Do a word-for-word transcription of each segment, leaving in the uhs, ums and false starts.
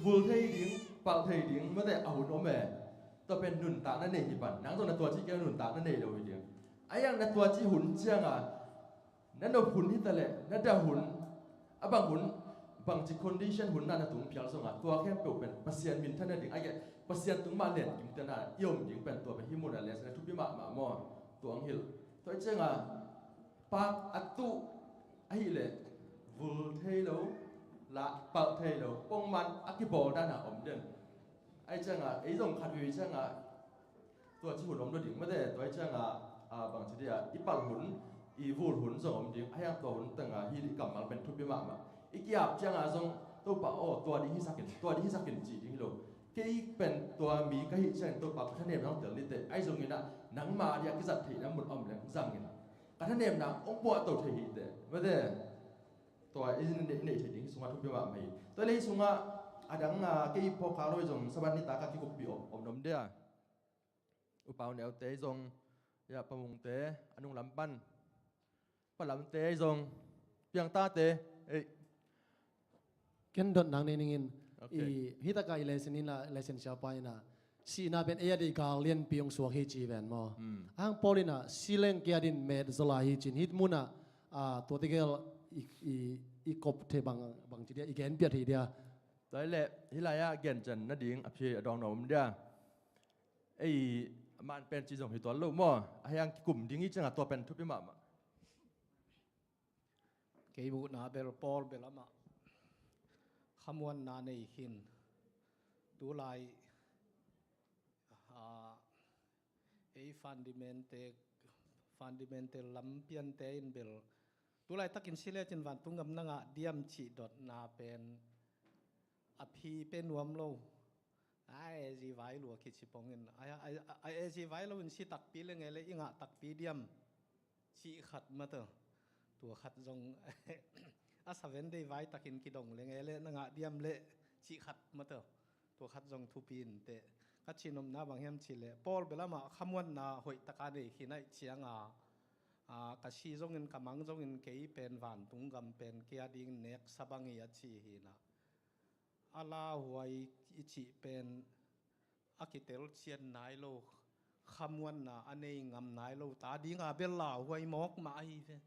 vul thei ding, palh thei ding, mate a hun om e. Tua pen nuntakna nei hi pan. Nang zong na tuaci kei nuntakna nei lo hi ding. A iang na tuaci hun cianga na nop hun hi ta leh, na dah hun, a bang hun, bangci condition hun na na tung phial zongah tua khempeuh pen Pasian minthan na ding, a geh Pasian tung mah len kim tena i om ding pen tua pen hi mun a len sana thupi mahmah maw? Tua ang hilh. Tua i cianga pak a tuh ahileh vul thei lo, lah palh thei lo, pongman a kibawl dana om den. Ai cianga ei zong khat vei cianga tua ci hun om lo ding mate, tua ai cianga, a, bangci dia i palh hun, i vul hun zong om ding, a hiang tua hun tanga hi i kammal pen thupi mahmah. I kiap cianga zong Topa aw, tua ding hisakin, tua ding hisakin ci ding hi lo. Kei pen tua mi ka hih ciangin Topa ka thanem nang tel nite, ai zongin ah nangma dia kizat theihna mun om leng zangin ka thanemna ong puah to thei hi te. Mate, tua i neih, neih theih ding sungah thupi mahmah hi. Tua lei sungah a dang, a, kei phawk khak lo i zong Sabbath nitak a kikuppih om, om nom dia. U Pau Neu te i zong, ya, Pa Mung te, a nung lam pan. Pa Lam te i zong, Piang ta te, ei. Ken dot nang nei ningin, ok, i, hi taka i lesson ina, lesson siapa ina, sihna pen ei a dei gal lianpi ong suak hi ci ven maw. Hmm. Ahang Paul ina, si leng kei a din met zaw lai hi cin, hih muna, a, tua tegel i, i, i kop thei bang, bangci dia, i gen piat hi dia. Tua leh, hi lai a gen cian na ding, a phi a dawng na om dia. Ei, man pen ci zong hi tuan lo maw, a hiang kikum ding i cianga tua pen thupi mahmah. Kei muhna bel Paul bel amah khamuanna nei khin. Tulai, a, ei fundamental, fundamental lam piante in bel tulai takin si lecin vantung gam na ngah diam cih dotna pen a phi pe nuam lo. A ezi vai lua kici pongin a, a, a, a ezi vai lo in si takpi le ngei le i ngah takpi diam. Cih khat mataw. Tua khat zong a Seven Day vai takin kidong le ngei le na ngah diam le cih khat mataw. Tua khat zong thupi in teh. Ka cihnopna bang hiam cih leh Paul bel amah khamuanna hoih taka nei khin ahih cianga, a, ka si zongin ka mang zongin kei pen vantung gam pen kei a ding neksa bang hi a ci hi na. A lauhuai i cih pen a kitel cian nai lo, khamuanna a nei ngam nai lo ta dinga bel lauhuai mawk mah ahi ve.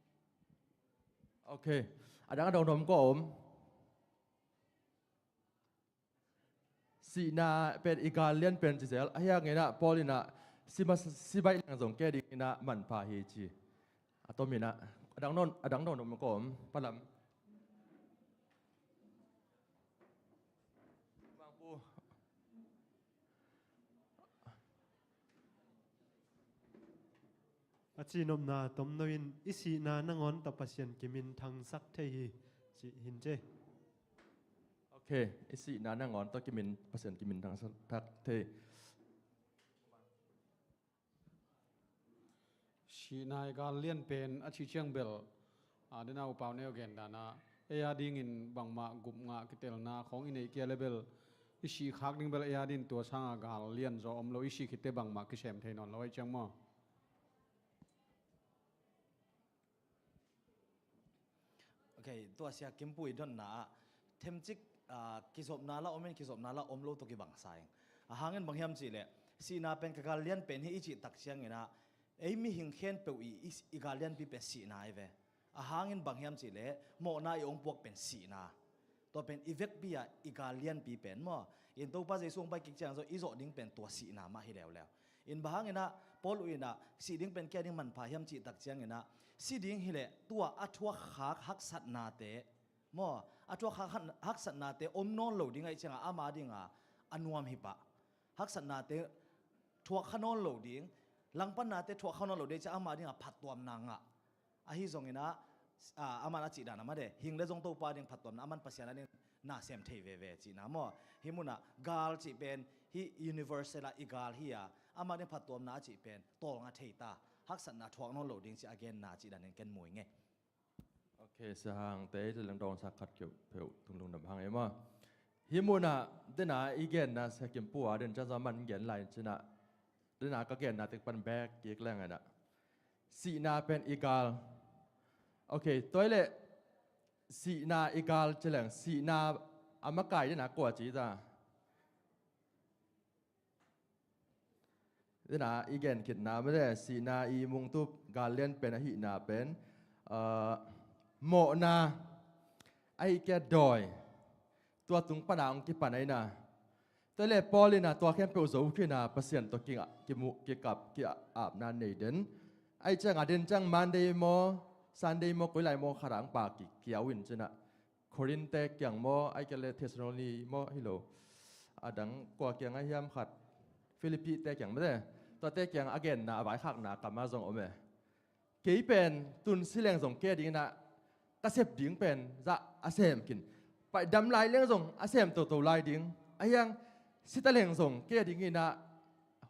Ok. A dang a dong dom ko om. Sihna pen i gal lian pen ci zel. A hiang ina Paul ina sima, sibai nang zong ke ding ina manpha hi ci. A tom ina a dang non, a dang non om ko om. Pa Lam. Bang pu. A cihnopna tomno in i sihna nangawn tawh Pasian kiminthangsak thei hi, cih hin ce. Ok, i sihna nangawn tawh kimin, Pasian kiminthangsak thei. Sihna i gal lian pen a ci ciang bel, a, dena U Pau Neu gen dana ei a dingin bangmah gup ngah kitelna khawng i neih kia le bel i sih khak ding bel ei a din tua sanga gal lian zaw om lo, i sih khitte bangmah kisem thei nawn lo ahi ciang maw? Ok, tua sia Kimpu i dotna ah themcik, ah, kizopna la om in kizopna la om lo tawh kibangsa ing. A hangin bang hiam cih leh sihna pen ka gal lian pen hi i cih tak ciangin ah ei mihing khempeuh i, i, i gal lianpi pen sihna hi ve. A hangin bang hiam cih leh mawhna i ong puak pen sihna. Tua pen i vekpi ah i gal lianpi pen maw? In Topa Jesu hong pai kik ciang zong i zawh ding pen tua sihna mah hi leuleu. In bang hangin ah Paul uh in ah sih ding pen kia ding manpha hiam cih tak ciangin ah si ding hileh tua a thuak khak haksatnate maw? A thuak khak han-, haksatnate om nawn lo ding ahih cianga ama dinga a nuam hi pah. Haksatnate thuak kha nawn lo ding, langpannate thuak kha nawn lo ding ahih cianga ama dinga phattuamna ngah. Ahi zongin ah, a, aman a cih dan a mah de, hing le zong Topa ding phattuamna, aman Pasian a ding na sem thei veve cihna maw? Hih munah gal cih pen hih universal ah i gal hi a, ama ding phattuamna a cih pen tawlnga thei ta, haksatna thuak nawn lo ding cih a genna cih danin ken mu ing e. Ok, Sia Hang te i leng dawngsak khat keuh peuh tung lungdam hang e maw? Hih munah dena i genna Sia Kimpu a den ciang zong man gen lai cinah dena ka genna tek pan bek kik leng anah sihna pen i gal. Ok, tua i leh sihna i gal ci leng sihna a makai dena kua ci ta. Dena i gen khitna mede, sihna i mungtup gal lian pen ahihna pen, ah, mawhna, ahih kei leh dawi, tua tung pana hong kipan ahihna. Tua le Paul ina tua khempeuh zo khina Pasian tawh kinga, kimu, kikap, ki-apna nei den. Ahih cianga den ciang Monday maw, Sunday maw, koi lai maw khat ah hong pa ki, kiau in cina. Korinth te kiang maw, ahih kei leh Thessaloni maw, hi lo. A dang kua kiang a hiam khat. Philippi te kiang mede. Tua te kiang a genna, a vaikhakna kam a zong om e. Kei pen tun si leng zong kei a dingin ah ka sep ding pen zah a sem khin. Pai dam lai leng zong a sem toto lai ding. A hiang si ta leng zong kei a dingin ah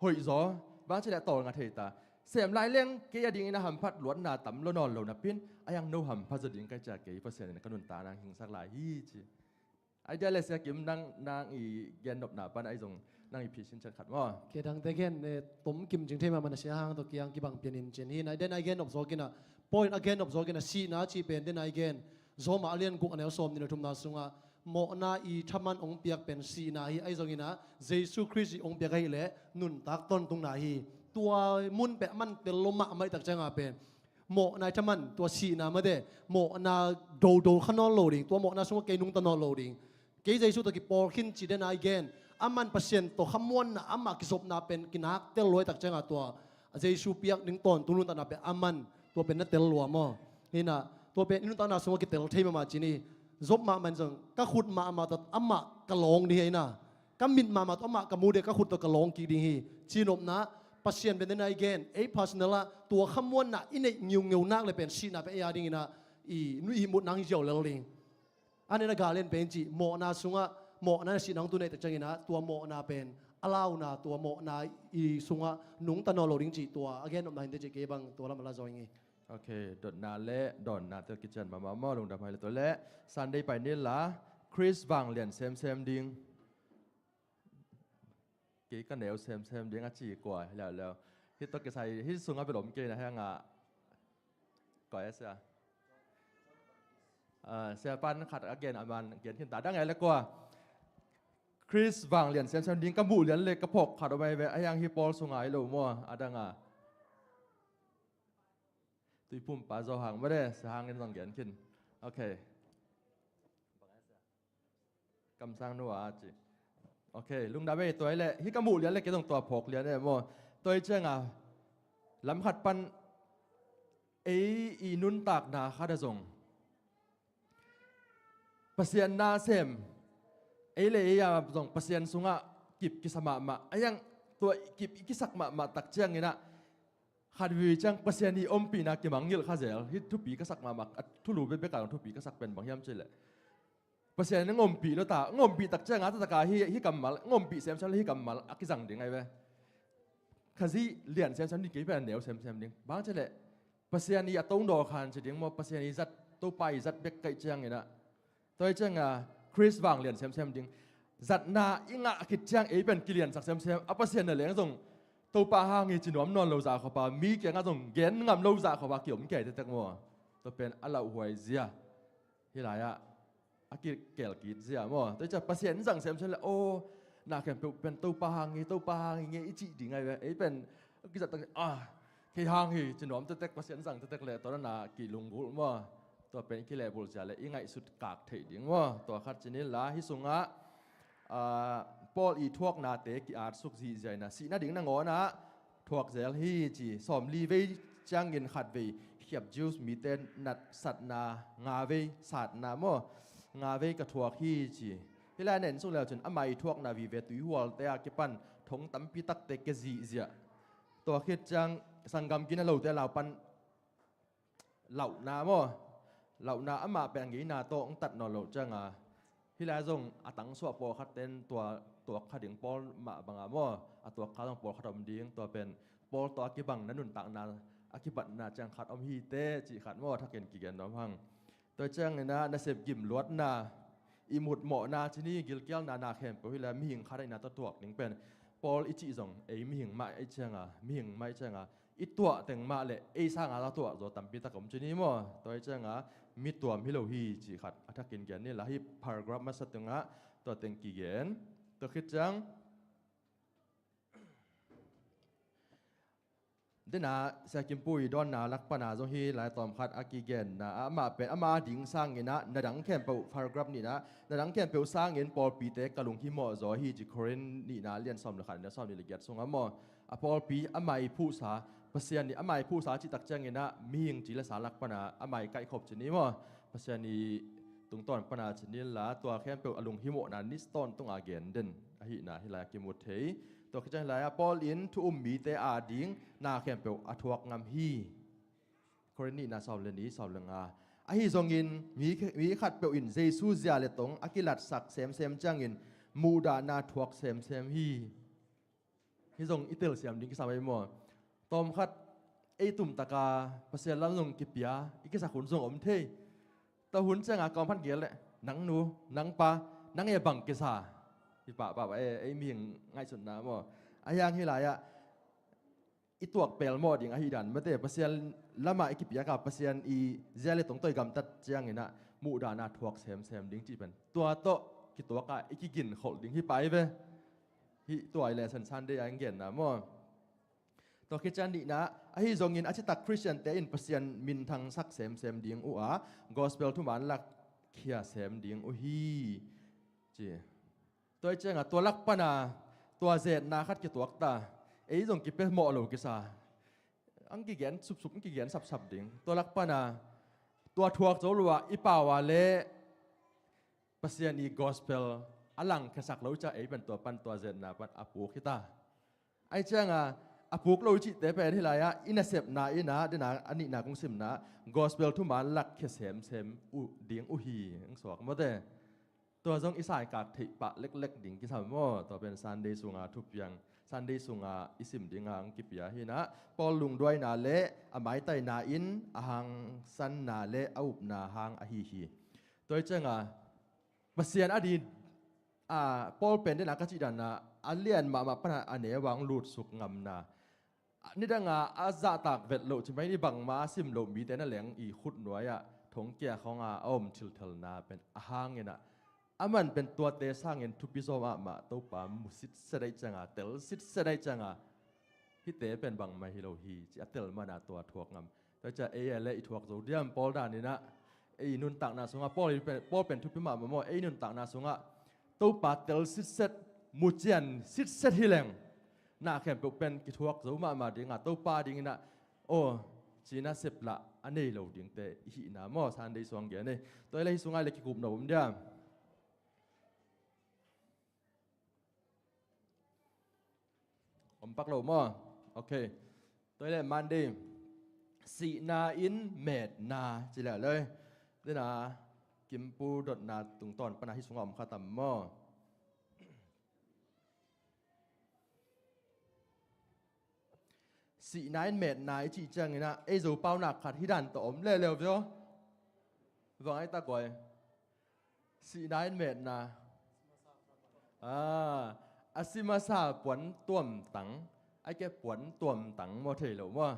hoih zaw. Bang ci leh tawlnga thei ta. Sem lai leng kei a dingin ah hamphat luatna tam lo nawn lo napi in. A hiang no hamphat zaw ding ka hih ciang kei Pasian in ka nuntakna hingsak lai hi ci. Idea le Sia Kim nang, nang i gennopna pan ahi zong nang i phisin ciat khat maw? Kei dangte gen, eh, tom kim cing thei mahmah na Sia Hang tawh kiang kibang pianin cin hi. Idea na i gennop zawk in ah, point a gennop zawk in ah, sihna cih pen den a i gen. Rom a lian guk a neu sawm nih le thumna sungah mawhna i thaman hong piak pen sihna hi, ahi zongin ah Jesu Khrist i hong piak ahih leh nuntak tawntungna hi. Tua mun pen a man tel lo mahmah i tak cianga pen mawhna i thaman, tua sihna mede, mawhna dodo kha nawn lo ding, tua mawhna sungah kei nungta nawn lo ding. Kei Jesu tawh kipawl khin ci den a i gen, a man Pasian tawh khamuanna, amah kizopna pen kinak tel lua i tak cianga tua, a Jesu piak ding tawntung nuntakna pen a man, tua pen na tel lua maw? Hina, tua pen i nuntakna sungah kitel thei mahmah ci ni, zop mahmah in zong, ka khut mahmah tawh amah ka lawng ding hi hina. Ka mit mahmah tawh amah ka mu ding, ka khut tawh ka lawng kik ding hi. Cinopna, Pasian pen den a i gen, ei personal ah, tua khamuanna i neih ngiungeu nak le pen sihna pen ei a dingin ah, i nu i mut nang ziau lel ding. A nena galen pen ci, mawhna sungah, mawhna na sihna hong tu neih tak ciangin ah, tua mawhna pen, a launa, tua mawhna i sungah, nungta nawn lo ding ci, tua, a gennopna hinte ci kei bang, tua lam a la zaw ing hi. Ok, dotna le, dawnna te kician mahmah maw, lungdam hai le tua le, Sunday pai ni la, Khrist vanglian semsem ding. Kei ka neu semsem ding a ci kua leuleu. Hih tawh kisai, hih sungah bel om kei na hiangah. Kua e sia? Ah, sia pan khat a gen a man gen khin ta dang e le kua. Khrist vanglian semsem ding ka muh lian le ka phawk khat om ai ve, a hiang hih Paul sungah hi lo maw, a dang a. Tuiphumpa Zo Hang made, sia Hang in zong gen khin. Ok. Kamsang nu a ci. Ok, lungdam e, tua hi leh, hih ka muh lian le kei zong tua phawk lian e maw. Tua hi cianga, lam khat pan ei i nuntakna khat a zong Pasian na sem, ei le ei a zong Pasian sungah kip kisa mahmah. A hiang tua kip i kisak mahmah tak ciangin ah, khat vei ciang Pasian i ompihna kimangngilh kha zel. Hih thupi ka sak mahmah, a thulu bekbek a zong thupi ka sak pen bang hiam cih leh, Pasian in a ngompih lo ta, a ngompih tak cianga, taktak a hih, hih kammal, a ngompih semsem le hih kammal a kizang ding ahi ve. Khazih lian semsem ding, kei pen a neu semsem ding. Bang cih leh, Pasian i a tongdaw khan ci ding maw, Pasian i zat, Topa i zat bek ka hih ciangin ah. Tua hi cianga, Khrist vanglian semsem ding. Zatna i ngah khit ciang ei pen kiliansak semsem. A Pasian na leng zong, Topa hang hi ci nuam nawn lo zah khawpa, mi kiangah zong gen ngam lo zah khawpa kiom kei tektek maw. Tua pen a lauhuai zia. Hih lai-ah a kikel kit zia maw. Tua hi ciah Pasian in zang semsem le, aw, na khempeuh pen Topa hang hi, Topa hang hi nge i cih ding ahi ve. Ei pen a kizat tak, ah, kei hang hi ci nuam tektek, Pasian in zang tektek le tua na kilunggulh maw. Tua pen i kilehbulh zia le i ngaihsut kak theih ding maw. Tua khat ci ni la, hih sungah, ah, Paul i thuaknate ki-atsuk zihziah in ah, sihna ding nangawn ah thuak zel hi ci. Sawmli vei ciangin khat vei khiap Jews mite natsatna nga vei, satna maw, nga vei ka thuak hi ci. Hih lai-ah na en suk le uh cin, amah i thuakna vive tuihualte a kipan thong tampi takte kia zihziah. Tua khit ciang sanggam gina lote lau pan lauhna maw? Lauhna amah pen a ngeina tawh hong tat nawn loh cianga, hih lai zong a tangsuah pawlkhat ten tua tuak kha ding pawl mah banga maw? A tuak kha zong pawlkhat om ding, tua pen Paul tawh a kibang na nuntakna a kibatna ciang khat om hi teh cih khat maw? Thakin kigen nuam hang. Tua ciangin ah nasep gim luatna, ihmut mawhna ci ni, gilkialna na khempeuh hi le mihing khat ahihna tawh tuak ding pen Paul i cih zong ei mihing mah i cianga, mihing mah i cianga, i tuah teng mah le ei sanga la tuah zaw tampi tak om ci ni maw? Tua hi cianga mi tuam hi lo hi cih khat a thakin gen ni la. Hih paragraph masa tungah Tua teng kigen. Tua khit ciang, dena Sia Kimpu i dawnna lak pana zong hi lai tawm khat a kigenna ah, amah pen ama ding sangin ah, na dang khempeuh, paragraph nihna, na dang khempeuh sangin pawlpite ka lunghimawh zaw hi ci, Korin nihna lian sawm le khat, na sawm nih le giat sungah maw. A pawlpi ama i phuhsa, Pasian i ama i phuhsa cihtak ciangin ah, mihing ci le sa lak pana ama i kaihkhop ci ni maw. Pasian i tungtawn pana ci ni la, tua khempeuh a lunghimawhna ni tawntung a gen den ahihna hih lai a kimu thei. Tua khit ciang hih lai ah Paul in thu um mite ading na khempeuh a thuak ngam hi. Korin nihna sawm le nih, sawm le nga. Ahi zongin mi, mi khatpeuh in Jesu zia le tong a kilatsak semsem ciangin muhdahna thuak semsem hi. Hih zong i telsiam ding kisam ei maw. Tawmkhat ei tumtaka Pasian lam zong kipia i kisak hun zong om thei. Tua hun cianga kawm khat gel leh, nang nu, nang pa, nang e bang kisa. I pahpah e, ei mihing ngaihsutna maw. A hiang hih lai-ah i tuak pelmawh ding ahi dan mate, Pasian lamah i kipiaka Pasian i zia le tong tawh i gamtat ciangin ah muhdahna thuak semsem ding cih pen tua tawh kituaka i kiginkholh ding hi pai ve. Hih tua i lesson Sunday a i genna maw. Tua khit ciang nihna, ahi zongin a citak Khristiante in Pasian minthangsak semsem ding uh a, gospel thuman lakkhia sem ding uh hi, ci. Tua hi cianga tua lak pana tua zetna khat kituak ta. Ei zong kipia mawh lo kisa. Ang kigen supsup, ang kigen sapsap ding. Tua lak pana tua thuak zo lo ah i pau a le Pasian i gospel a langkhiasak lo ciang ei pen tua pan tua zetna pan a puk hi ta. Ahi cianga a puk lo i cihte pen hih lai-ah i nasepna in ah, dena a nihna kong simna, gospel thuman lakkhia semsem uh ding uh hi, ang suak mawte. Tua zong i saikak theih pah leklek ding kisam maw. Tua pen Sunday sunga thupiang, Sunday sunga i sim dinga ang kipia hi nah. Paul lungduaina le a maitaina in a hangsanna le a upna hang ahi hi. Tua hi cianga Pasian a din, a, Paul pen dena ka cih dana a lian mahmah pana a neu ang lutsuk ngamna. Nidanga a zahtak vet loh cimai ni bangma a sim loh mite na leng i khutnuai-ah thongkia khawnga a om thilthelna pen a hanginah, aman pen tuate sangin thupi zawm ahmah Topa mu sitset aih cianga, tel sitset aih cianga, hihte pen bangmah hi lo hi ci a tel mana tua thuak ngam. Tua ciah ei a le i thuak zo diam Paul daninah, ei nuntakna sungah Paul pen, Paul pen thupi mahmah maw, ei nuntakna sungah Topa tel sitset, mucian sitset hileng na khempeuh pen kithuak zo mahmah dinga Topa dinginah aw cina seplah a nei lo dingte i hihna maw, Sunday suang gen ei. Tua i le hi sungah le kikup no um diam? Om pak lo maw? Ok. Tua i le Monday, sihna in metna ci le lei. Dena kimpu dotna tungtawn pana hi sungah om khatam maw? Sihna in metna i cih cianginah ei Zopau nak khat hi dan tawh om leuleu vio. Vang ai ta guai. Sihna in metna. A si masa puan tuamtang. Ai ke puan tuamtang maw, thei lo maw?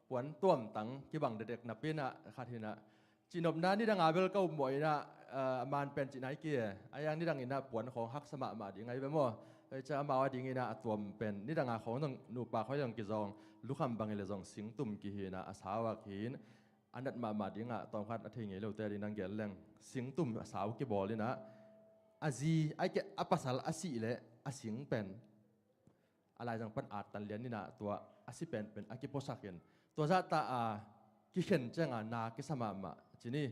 Puan tuamtang kibang dedek napinah khat hinah cihnopna nidanga bel ka upmawh inah, a man pen cih nai ki e. A yang nidanginah puan khawng haksa mahmah ding ai ve maw? Ei ca amau a dinginah a tuam pen nidanga khawng zong nupa khawng zong kizawng lukham bangin le zong singtum kihinah a sauak hin a nat mahmah dingah tawmkhat a thei ngei lote a ding nang gel leng singtum a sau kibawl inah a zi ai ke a pasal a sih leh a sing pen a laizang pan at tan lian inah tua a si penpen a kipuasakin tua zahta a kikhen cianga na kisa mahmah cini.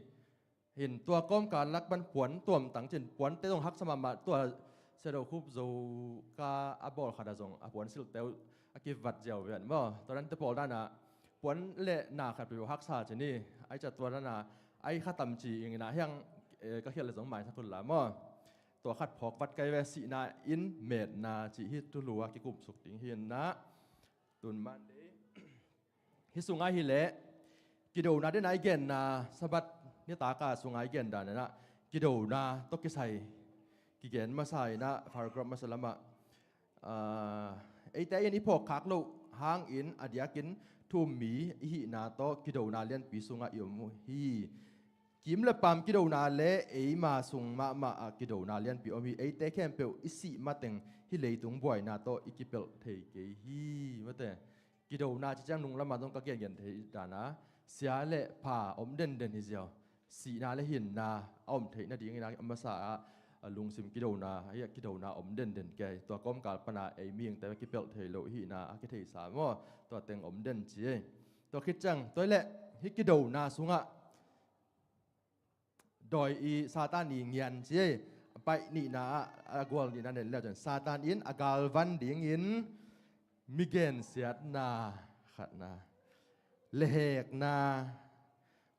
Hin tua kawmkal lak pan puan tuamtang cin puante zong haksa mahmah tua Sedo Khup Zo ka a bawl khat a zong a puan silhte uh a kivat ziau vian maw? Tua dante pawl danah puan le na khat peuh haksa cini. Ai ca tua danah ai khatam ci inginah hiang, eh, ka khial le zong maisak hun la maw? Tua khat phawk vat kai ve, sihna in metna cih hi thulu a kikumsuk ding hi inah tun Monday. Hi sungah hileh kidona dena i genna Sabbath nitaka sungah i gen danenah kidona tawh kisai kigen masa inah paragraph masa lamah, ah, eite in i phawkkhak loh hangin a diakin thu um mi i hihna tawh kidona lianpi sungah i om uh hi. Kim le paam kidona le eima sung mahmah ah kidona lianpi om hi. Eite khempeuh i sih mateng hih leitung buaina tawh i kipelh thei kei hi. Mate, kidona ci ciang nung lamah zong ka gengen thei dana sia le pha om denden hi ziau. Sihna le hinna a om theih nadingin a masa ah, a lungsim kidona, a kidona om denden kei. Tua kawmkal pana ei mihingte kipelh thei lo hihna a kitheisa maw? Tua teng om den ci ei. Tua khit ciang tua leh hih kidona sungah dawi i Satan i ngian ci ei. A paih nihna ah a gual nihna nen leu cian Satan in a galvan dingin migensiatna khatna, lehhekna,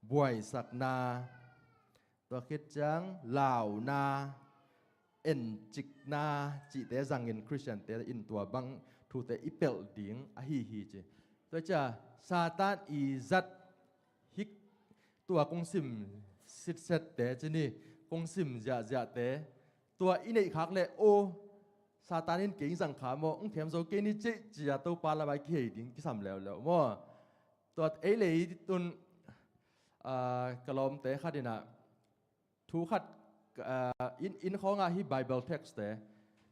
buaisakna, tua khit ciang launa, encikna cihte zangin Khristiante in tua bang thute i pelh ding ahi hi ci. Tua cia Satan i zat hik tua kong sim sitsette ci ni, kong sim ziahziahte tua i neih khak leh aw, Satan in kei zang kha maw, ong them zo kei ni cih cia Topa lamah i kihei ding kisam leuleu maw? Tua ei lei tun, ah, ka lawmte khat inah thu khat, ah, inn, inn khawngah hi Bible text te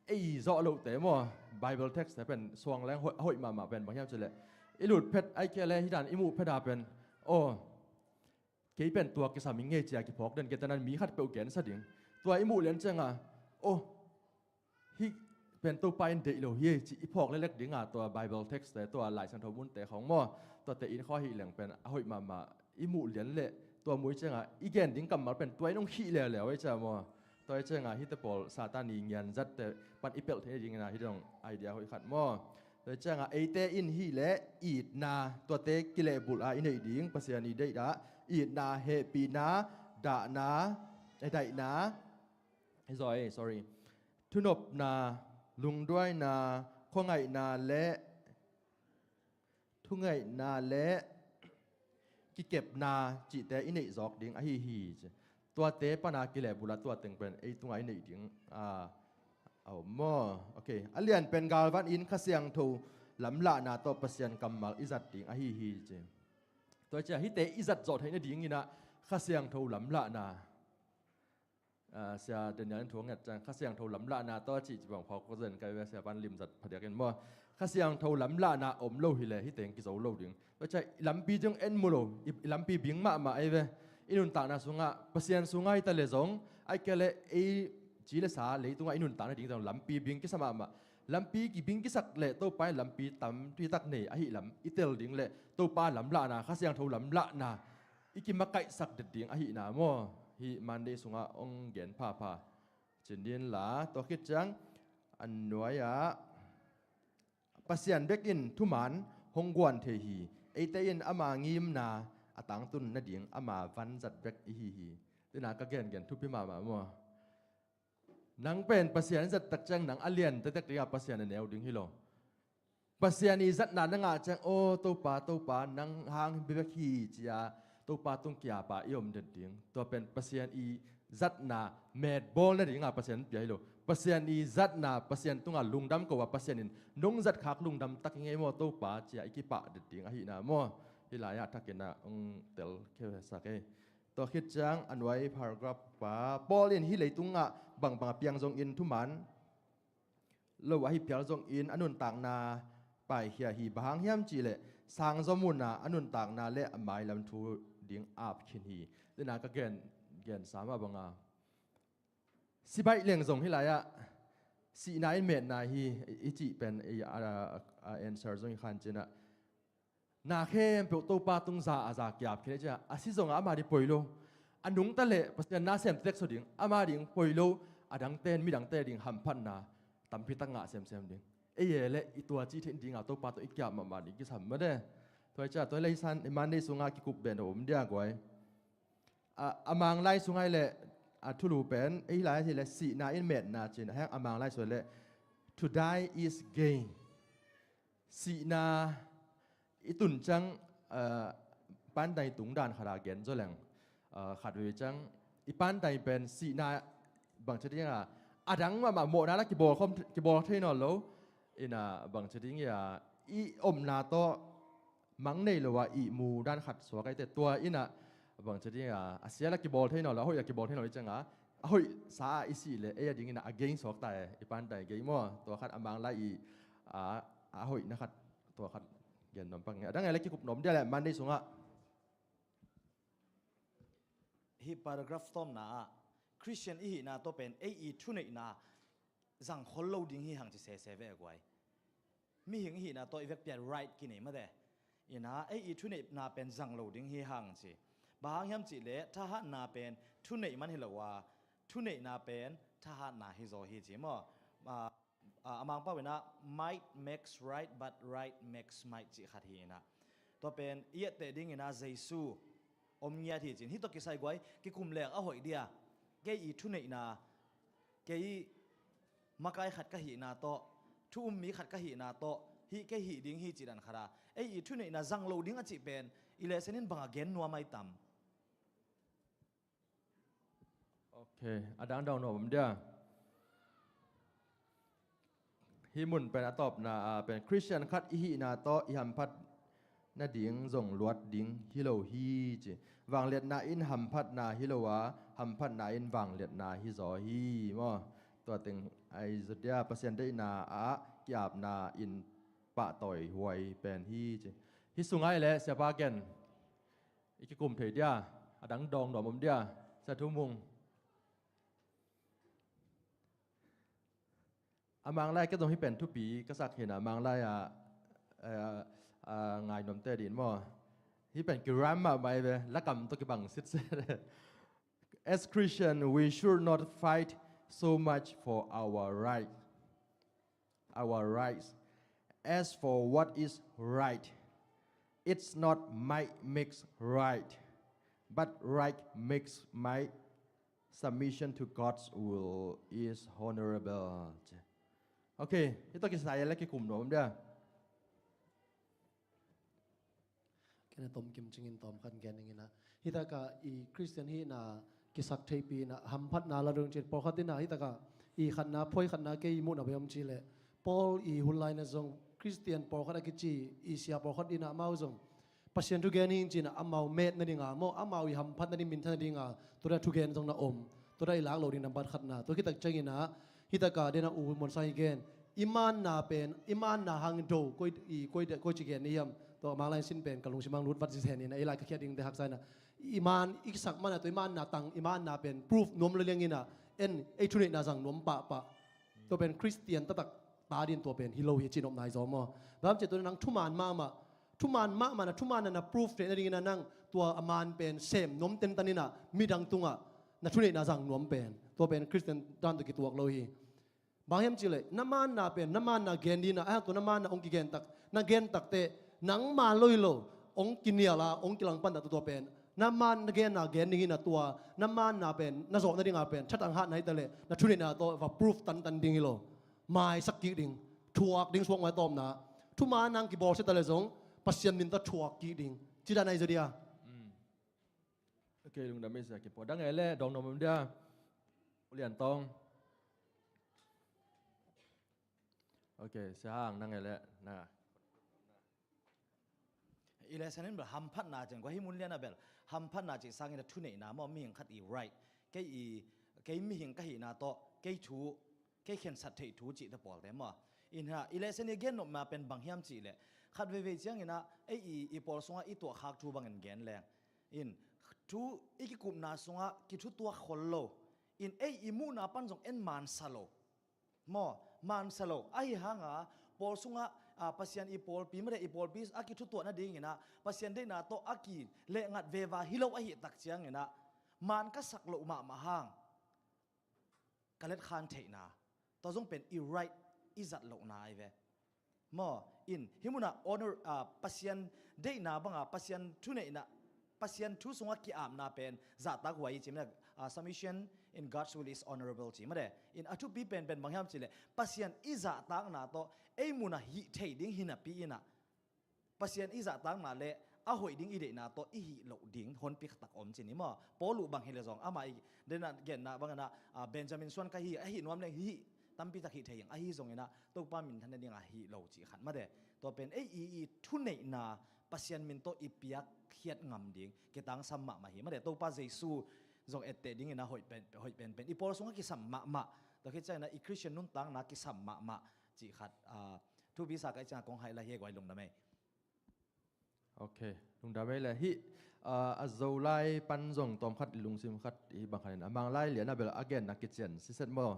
ei zawh lohte maw? Bible text te pen suang leng hoih, hoih mahmah pen bang hiam cileh i lut phet ai kia le hi dan i muh phet a pen aw, kei pen tua kisam i ngei cia kiphawk den kei tanan mi khat peuh gensa ding. Tua i muh lian cianga aw, hih pen Topa in deih lo hi ei ci i phawk lelek dinga tua Bible text te tua Lai Siangtho munte khawng maw? Tuate in khaw hih leng pen a hoih mahmah i muh lian leh tua mui cianga i gen ding kammal pen tua in hong khih leuleu ei cia maw? Tua i cianga hihte pawl Satan i ngian zatte pan i pelh thei dingina hih dong idea hoih khat maw? Tua i cianga eite in hih leh itna tuate kilehbulh a i neih ding Pasian i deih ah itna, hehpihna, dahna, eh, daihna, eh, sorry, sorry. Thunopna, lungduaina, khuangaihna le thungaihna le kikepna cihte i neih zawk ding ahi hi ci. Tuate pana kilehbulh a tua teng pen ei tungah i neih ding a, a om maw? Okay. A lian pen galvan in Kha Siangtho lamlahna tawh Pasian kammal i zat ding ahi hi ci. Tua cia hihte i zat zawh theih nadinginah Kha Siangtho lamlahna, ah, Sia Daniel in thu a nget ciang Kha Siangtho lamlahna tawh a cih ci bang phawk ko zen kai ve Sia pan limzat phadiak in maw? Kha Siangtho lamlahna om lo hileh hihte hong kizo lo ding. Tua cia i lampi zong en mu lo, i, i lampi bing mahmah ei ve. I nuntakna sungah Pasian sungah hi ta le zong ai kia le ei ci le sa leitungah i nuntakna ding zong lampi bing kisa mahmah. Lampi kibing kisak le Topa in lampi tam tuitak nei ahi lam i tel ding le Topa lamlahna, Kha Siangtho lamlahna i kimakaihsak det ding ahihna maw? Hih Monday sungah ong gen phapha cin din la tua khit ciang a nuai-ah Pasian bek in thuman hong guan thei hi. Eite in ama ngimna a tangtun nading ama vanzat bek ihi hi. Tina ka gengen thupi mahmah maw? Nang pen Pasian i zat tak ciang nang a lian tektek dingah Pasian a neu ding hi lo. Pasian i zatna na ngah ciang aw Topa, Topa nang hang bek hi cia Topa tung kiapa i om den ding. Tua pen Pasian i zatna metbawl nadinga Pasian pia hi lo. Pasian i zatna Pasian tunga lungdam ko a Pasian in nong zat khak lungdam tak hi ngei maw Topa cia i kipah den ding ahihna maw? Hih lai-ah thakinah ong tel kheusak ei. Tua khit ciang a nuai paragraph pa Paul in hih leitungah bangbang a piang zongin thuman lo ahi phial zongin a nuntakna paikhia hi. Bang hang hiam cihleh sangzaw muna a nuntakna le a mailam thu ding ap khin hi. Tina ka gen, gensa mah banga sibaih leng zong hih lai-ah sihna in metna hi i cih pen a, a, a answer zong i khan cinah na khempeuh Topa tung za a za kiap khin ei cia a si zongah ama ding poi lo. A nungta leh Pasian na sem tekso ding ama ding poi lo. A dangte in midangte ding hamphatna tampitak ngah semsem ding. Ei e le i tua ci theih dinga Topa tawh i kiap mahmah ding kisam made. Tua i cia tua i leisan i Monday sungah kikup ben a om dia guai. A, a Manglai sungah i le a thulu pen ei lai hi le sihna in metna cin a heng a Manglai sungah le to die is gain. Sihna i tun ciang, ah, pandai tung dan khata gen zaw leng, ah, khat vei ciang i pandai pen sihna bangci dinga a dang mahmah mawhna la kibawl khawm, kibawl thei nawn lo. Ina bangci dinga i omna tawh mang nei lo a ihmu dan khat suak aite tua ina Bang ci ding a, a sia la kibawl thei nawn lo, a hoih la kibawl thei nawn lo i ciang a, a hoih sa a i sih leh ei a dingin a gain suak ta e, i pan ta e, gain maw. Tua khat a Mang Lai i a, a hoihna khat, tua khat gen nuam pak ing e. A dang e le kikup nuam dia le Monday sungah. Hih paragraph tawpna ah Christian i hihna tawh pen ei i thuneihna zang khol lo ding hi hang ci sese ve a guai. Mihing i hihna tawh i vekpi-a right kinei mate. Ina ei i thuneihna pen zang lo ding hi hang ci. Bang hang hiam cih leh thahatna pen thuneih man hi lo a, thuneihna pen thahatna hi zaw hi ci maw. A, a, a Mangpau ina, "Might makes right, but right makes might," cih khat hi ina. Tua pen i etteh ding ina Jesu om ngiat hi cin. Hih tawh kisai guai, kikum lek a hoih dia. Kei i thuneihna, kei makai khat ka hihna tawh, thu um mi khat ka hihna tawh, hih kei hih ding hi cih dan khat a, ei i thuneihna zang lo ding a cih pen i lesson in bang a gen nuam ai tam? Ok, a dang dong nuam om dia. Hih mun pen a tawpna a pen Christian khat i hihna tawh i hamphat nading zong luat ding hi lo hi ci. Vangliatna in hamphatna hi lo a, hamphatna in vangliatna hi zaw hi maw. Tua teng ai zaw dia, Pasian deihna ah kiapna in pahtawi huai pen hi ci. Hih sung ai le siapa gen i kikum thei dia, a dang dong nuam om dia, Sia Thu Mung. A Mang Lai kei zong hih pen thupi ka sak hi na, Mang Lai a, a, a, ngai nuam te din maw. Hih pen kiram mahmah ve, lakam tawh kibang sitset. As Christian, we should not fight so much for our right, our rights. As for what is right, it's not might makes right, but right makes might. Submission to God's will is honorable. Ok, hih tawh kisai le kikum nuam dia. Kei na tom kim cingin tom khan gen ning ina. Hih taka i Christian hihna kisak theipi ina, hamphatna la dong cin pawlkhat ina, hih taka i khatna, phuai khatna kei muhna bem ci le. Paul i hun lai na zong Christian pawlkhat a kici, i sia pawlkhat ina amau zong Pasian thu gen hi cin a, amau met nading a maw, amau i hamphat nading, minthan nading a, tua da thu gen zong na om. Tua da i lak lo ding nambat khatna. Tua kitak ciangin a, hih taka dena u Muan Sang i gen, i manna pen, i manna hang do, koi, i, koi, koi ci gen ni hiam. Tua Mang Lai sin pen ka lungsim hang lut vat zisen ina, i lai ka khiat ding te haksa ina. I man, i kisak manna tua i manna tang, i manna pen proof nuam lo liang ina, en, ei thuneihna zang nuam pahpah. Tua pen Christian taktak ta din tua pen hi lo hi ci nop nai zaw maw. Bang ci tua nang thuman mahmah, thuman mahmah na, thuman na na proof theih nading ina nang tua a man pen sem nuam tentan ina midang tungah na thuneihna zang nuam pen, tua pen Christian dan tawh kituak lo hi. Bang hiam cih leh na manna pen, na manna gen ding ina, a hang tua na manna hong kigen tak, na gen tak teh nang man lo hi lo, hong kinial a, hong kilangpan tak tua pen na man, na genna gen ding ina tua na manna pen, na zawh nading a pen thatang hahna hi ta leh na thuneihna tawh va proof tantan ding hi lo. Maisak kik ding, thuak ding suak mai tawmna. Thuman nang kibawlsia ta le zong Pasian min tawh thuak kik ding. Ci dan ai zaw dia. Ok, lungdam ei sia kipaw. Dang ei le dong nuam om dia. U Lian Tawng. Ok, Sia Hang, nang ei le na. I lesson in bel hamphatna ceng kua hi mun lian a bel hamphatna cih sangin a thuneihna maw, mihing khat i right. Kei i, kei mihing ka hihna tawh kei thu, kei khensat theih thu cihte pawlte maw. In ha, i lesson i gen nopna pen bang hiam cih leh khat veivei ciangin a, ei i, i pawl sungah i tuahkhak thu bangin gen leng in, thu i kikupna sungah kithutuak khol lo. In ei i muhna pan zong en mansa lo. Maw, mansa lo. Ahi hanga pawl sungah, a, Pasian i pawlpi mate i pawlpi a kithutuah nadingin a Pasian deihna tawh a kilehngat veva hi lo ahi tak ciangin a man ka sak loh mahmah hang ka letkhan theihna, tua zong pen i right i zat lohna ai ve. Maw, in, hih munah honor, ah, Pasian deihna banga, Pasian thuneihna, Pasian thu sungah ki-apna pen zahtak huai i ci mah, ah, submission in God's will is honorable ci mah de. In a thupi penpen bang hiam cih leh Pasian i zahtakna tawh ei munah hih thei ding hi napi inah Pasian i zahtakna le a hoih ding i deihna tawh i hih loh ding honpi khatak om ci ni maw? Paul uh bang hi le zong amah i denah genna bangin ah, ah, Benjamin suan ka hi, a hih nuam leng hih tampi tak hih thei ing. Ahi zongin ah Topa minthan nading a hih lo cih khat mate. Tua pen ei i, i thuneihna Pasian min tawh i piakkhiat ngam ding kitangsam mahmah hi mate. Topa Jesu zong etteh dingin ah hoih pen, hoih penpen i pawl sungah kisam mahmah. Tua khit ciangin ah i Khristian nuntakna kisam mahmah cih khat, ah, thupi sa ka hih ciangah kong haih lai hi, guai lungdam ei. Ok, lungdam ei le. Hih, ah, a Zolai pan zong tawm khat i lungsim khat i bang khat in a Manglai lian a bel a genna kician siset maw.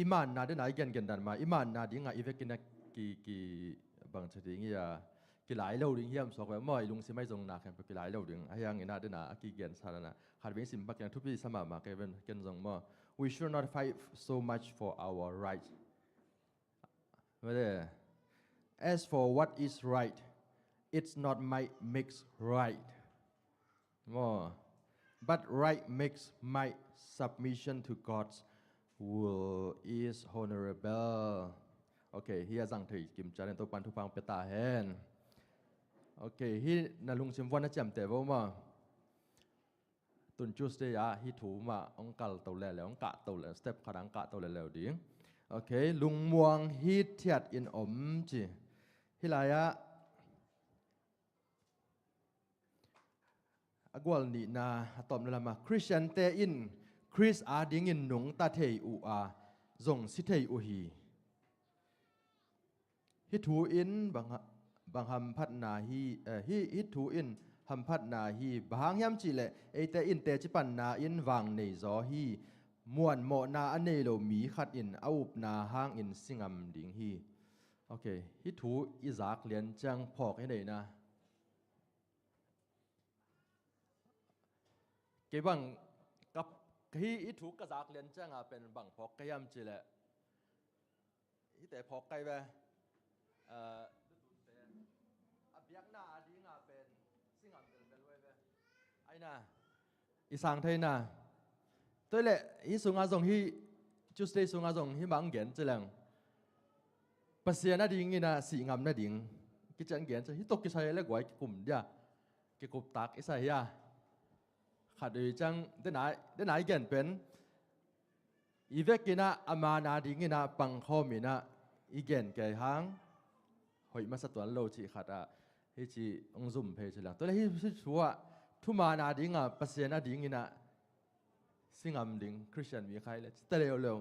I manna dena i gengen dan mah i manna dingah i vekin a ki, ki bang ci ding hi a, kilai lo ding hiam suak ve maw, i lungsim ahi zong na khempeuh kilai lo ding. Ahi hangin ah dena a kigen sa dena khat vei sim pak keng, thupi sa mahmah kei ven ken zong maw. We should not fight so much for our right. Mate. As for what is right, it's not might makes right. Maw. But right makes might, submission to God's will is honorable. Ok, hih a zang thei kim ciangin Topan thupha hong pia ta hen. Ok, hih na lungsim vuan na ciamteh vo maw. Tun Tuesday ah hih thu mah hong kal to leuleu, hong kah to leuleu, step khat ah hong kah to leuleu ding. Ok, lungmuang hitthiat in om ci. Hih lai-ah a gual nihna a tawpna lamah Khristiante in Khrist adingin nungta thei uh a, zong si thei uh hi. Hih thu in bang ha-, bang hamphatna hi, eh, hih, hih thu in hamphatna hi, bang hang hiam cihleh eite in teci panna in vang nei zaw hi. Muanmawhna a nei lo mi khat in a upna hangin si ngam ding hi. Ok, hih thu i zak lian ciang phawk i neihna. Kei bang ka, ka hih i thu ka zak lian cianga pen bang phawk ka hiam cihleh, hihte phawk kai ve. Ah, a biakna a dinga pen si ngam velvel uh ei ve. Aina i sang theina. Tua leh hih sunga zong, hih Tuesday sunga zong hih mah hong gen ci leng, Pasian a dingin a sih ngam nading kician gen ci. Hih tawh kisai le guai kikum dia, kikuptak i sa hia? Khat ui ciang dena, dena i gen pen i vekin ah a man a dingin ah pangkhawm in ah i gen kei hang hoih masa tuan lo cih khat ah hih ci hong zum phei ci leng. Tua leh hih, hih thu ah thuman a dinga Pasian a dingin ah si ngam ding Khristian mi khai le ci ta leuleu.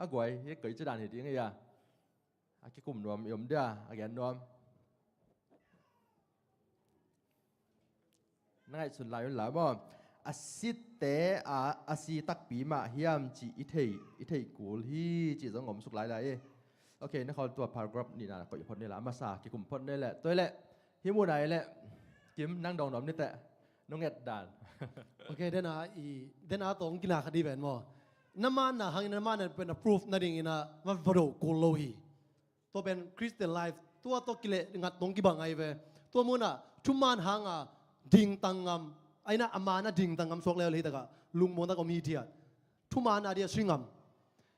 A guai hih koi ci dan hi ding hia? A kikum nuam i om dia, a gen nuam. Na ngaihsun lai un la maw. A site a, a si takpi mah hiam cih i thei, i thei kul hi cih zong om suk lai lai hi. Ok, na khawl tua paragraph nihna koih phot ni la, a masa kikum phot ni leh. Tua leh hih munah i leh Kim, nang dong nuam ni teh. Nong et dan. Ok, dena i, dena tawh hong kina khat i ven maw. Na manna hangin na manna pen a proof nadingin ah va, va do kul lo hi. Tua pen Christian life tua tawh kileh ngat tawh hong kibang ahi ve. Tua munah thuman hanga dingtang ngam, aina a man a dingtang ngam suak leuleu hi takah lungmuang tak om hithiat. Thuman a dia si ngam.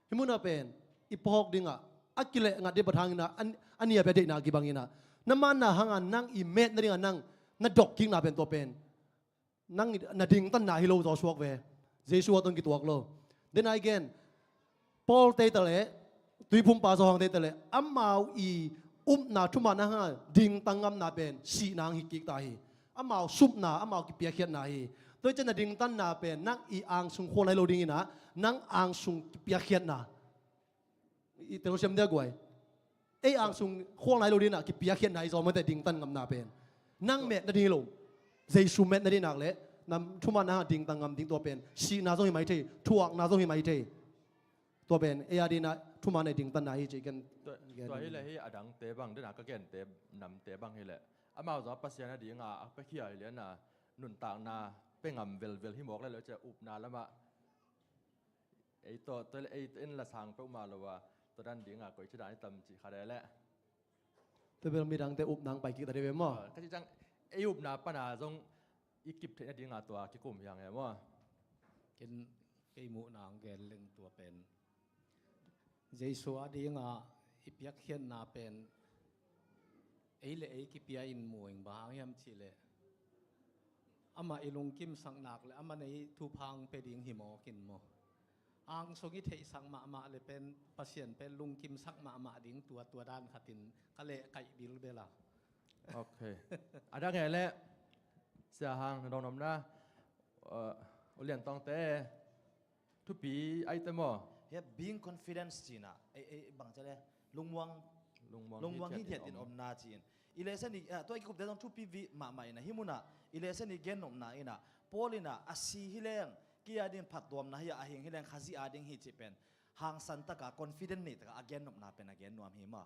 Hih munah pen i phawk dingah a kileh ngat ding pat hangin ah, a, a nia pia deihna kibangin ah, na manna hangah nang i met nadingah nang na dokkikna pen tua pen nang na dingtanna hi lo zaw suak ve. Jesu a tawh kituak lo. Then again, Paul te ta leh, Tuiphumpa Johan te ta leh, amau i upna thuman a hanga dingtang ngamna pen sihna hang hi kik ta hi. Amau supna, amau kipiakkhiatna hi. Tua hi ciang na dingtanna pen nang i angsung khual nai lo dingin ah, nang angsung kipiakkhiatna. I telsiam dia guai. Ei angsung khual nai lo dingin ah kipiakkhiatna hi zaw mate dingtan ngamna pen. Nang met nading hi lo. Jesu met nading nak leh, na thuman a hanga dingtang ngam ding tua pen sihna zong hi mai thei, thuakna zong hi mai thei. Tua pen ei a dingin ah thuman a dingtanna hi ci ken. Tua, gen tua hi leh hih a dangte bang, dena ka gente namte bang hi leh, amau zong Pasian a dinga a piakhia hi lian a, nuntakna pia ngam velvel hi mawk leh lo ci a, upna lamah ei tawh, tua leh ei in la sang peuhmah lo a, tua dan dinga koi ci dan i tam cih khat e leh. Tua bel midangte upna hang pai kik ta dih ve maw. Ah, ka cih ciang ei upna pana zong i kip theih nadinga tua kikum hi hang e maw. Ken kei muhna hong gen leng tua pen Jesu a dinga i piakkhiatna pen ei le ei kipia in mu ing, bang hang hiam cihleh amah i lungkimsak nak leh amah nei thupha hong pia ding hi mawk in maw. angsung i theihsak mahmah le pen Pasian pen lungkimsak mahmah ding tua tua dan khatin ka leh kaih bilbel a. Ok. A dang e le Sia Hang na dong nopna, uh, U Lian Tawngte thupi aite maw? Hiah being confidence cina ei, ei bang cale lungmuang, lungmuang hi thiat in omna ci-in i lesson i, ah, tua i kikupte zong thupi vih mahmah ina hi muna i lesson i gen nopna ina Paul ina a si hi leng kei a dingin phattuamna hi a, a hing hi leng Khazih a ding hi cih pen hangsan taka confident nei taka a gen nopna pen a gen nuam hi maw?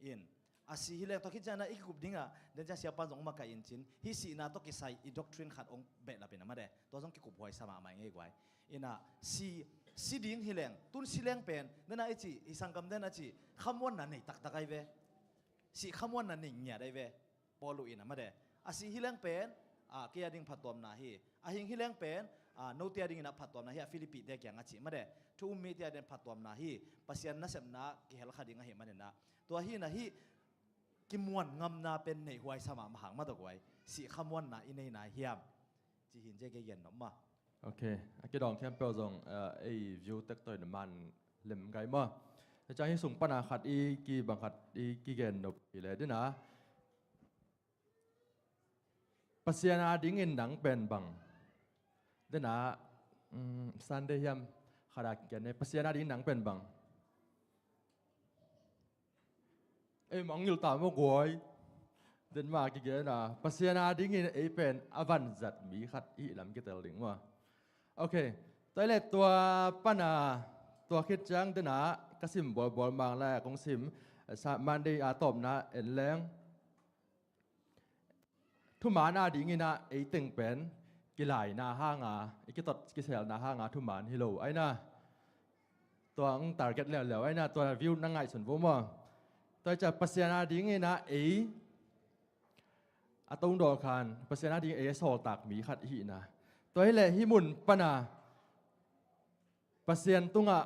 In a si hi leng tua khit ciangin a i kikup dingah den ciang siapan zong makaih in cin hih sihna tawh kisai i doctrine khat ong behlap in a made tua zong kikup huai sa mahmah i ngei guai. Ina si, si ding hi leng tun si leng pen dena i ci hi sanggam den a ci khamuanna nei taktak ai ve. Si khamuanna nei ngiat ai ve. Paul uh in a made a si hi leng pen, ah, kei a ding phattuamna hi. A hing hi leng pen, ah, note a dingin a phattuamna hi a Philippi te kiang a cih made thu um mite a dingin phattuamna hi. Pasian nasepna kihel kha ding ahi manina tua hi na hi kimuan ngamna pen neih huai sa mahmah hang mah tawh guai. Si khamuanna i neina hiam? Ci hin cia kei gen nop mah. Ok. A kidawng khempeuh zong, eh, ei view tek tawh in man lem gai maw? Tua ciang hi sung pana khat i kibang khat i kigen nop hi le dena Pasian a dingin nang pen bang? Dena, mm, Sunday hiam khat a kigen ne Pasian a dingin nang pen bang? Ei mangngilh ta maw guai? Den mah a kigen a Pasian a dingin ei pen a vanzat mi khat i hih lam kitel ding maw? Ok. Tua i le tua pana tua khit ciang dena ka sim bawlbawl mang lai a kong sim, sa-, Monday a tawpna en leng thuman a dingin a ei teng pen kilaina hanga i kitot kiselna hanga thuman hi lo aina. Tua ang target leuleu aina tua view na ngaihsun vo maw? Tua i cia Pasian a dingin a ei a tongdawl khan Pasian a dingin ei a sawltak mi khat i hihna. Tua hi le hi mun pana Pasian tungah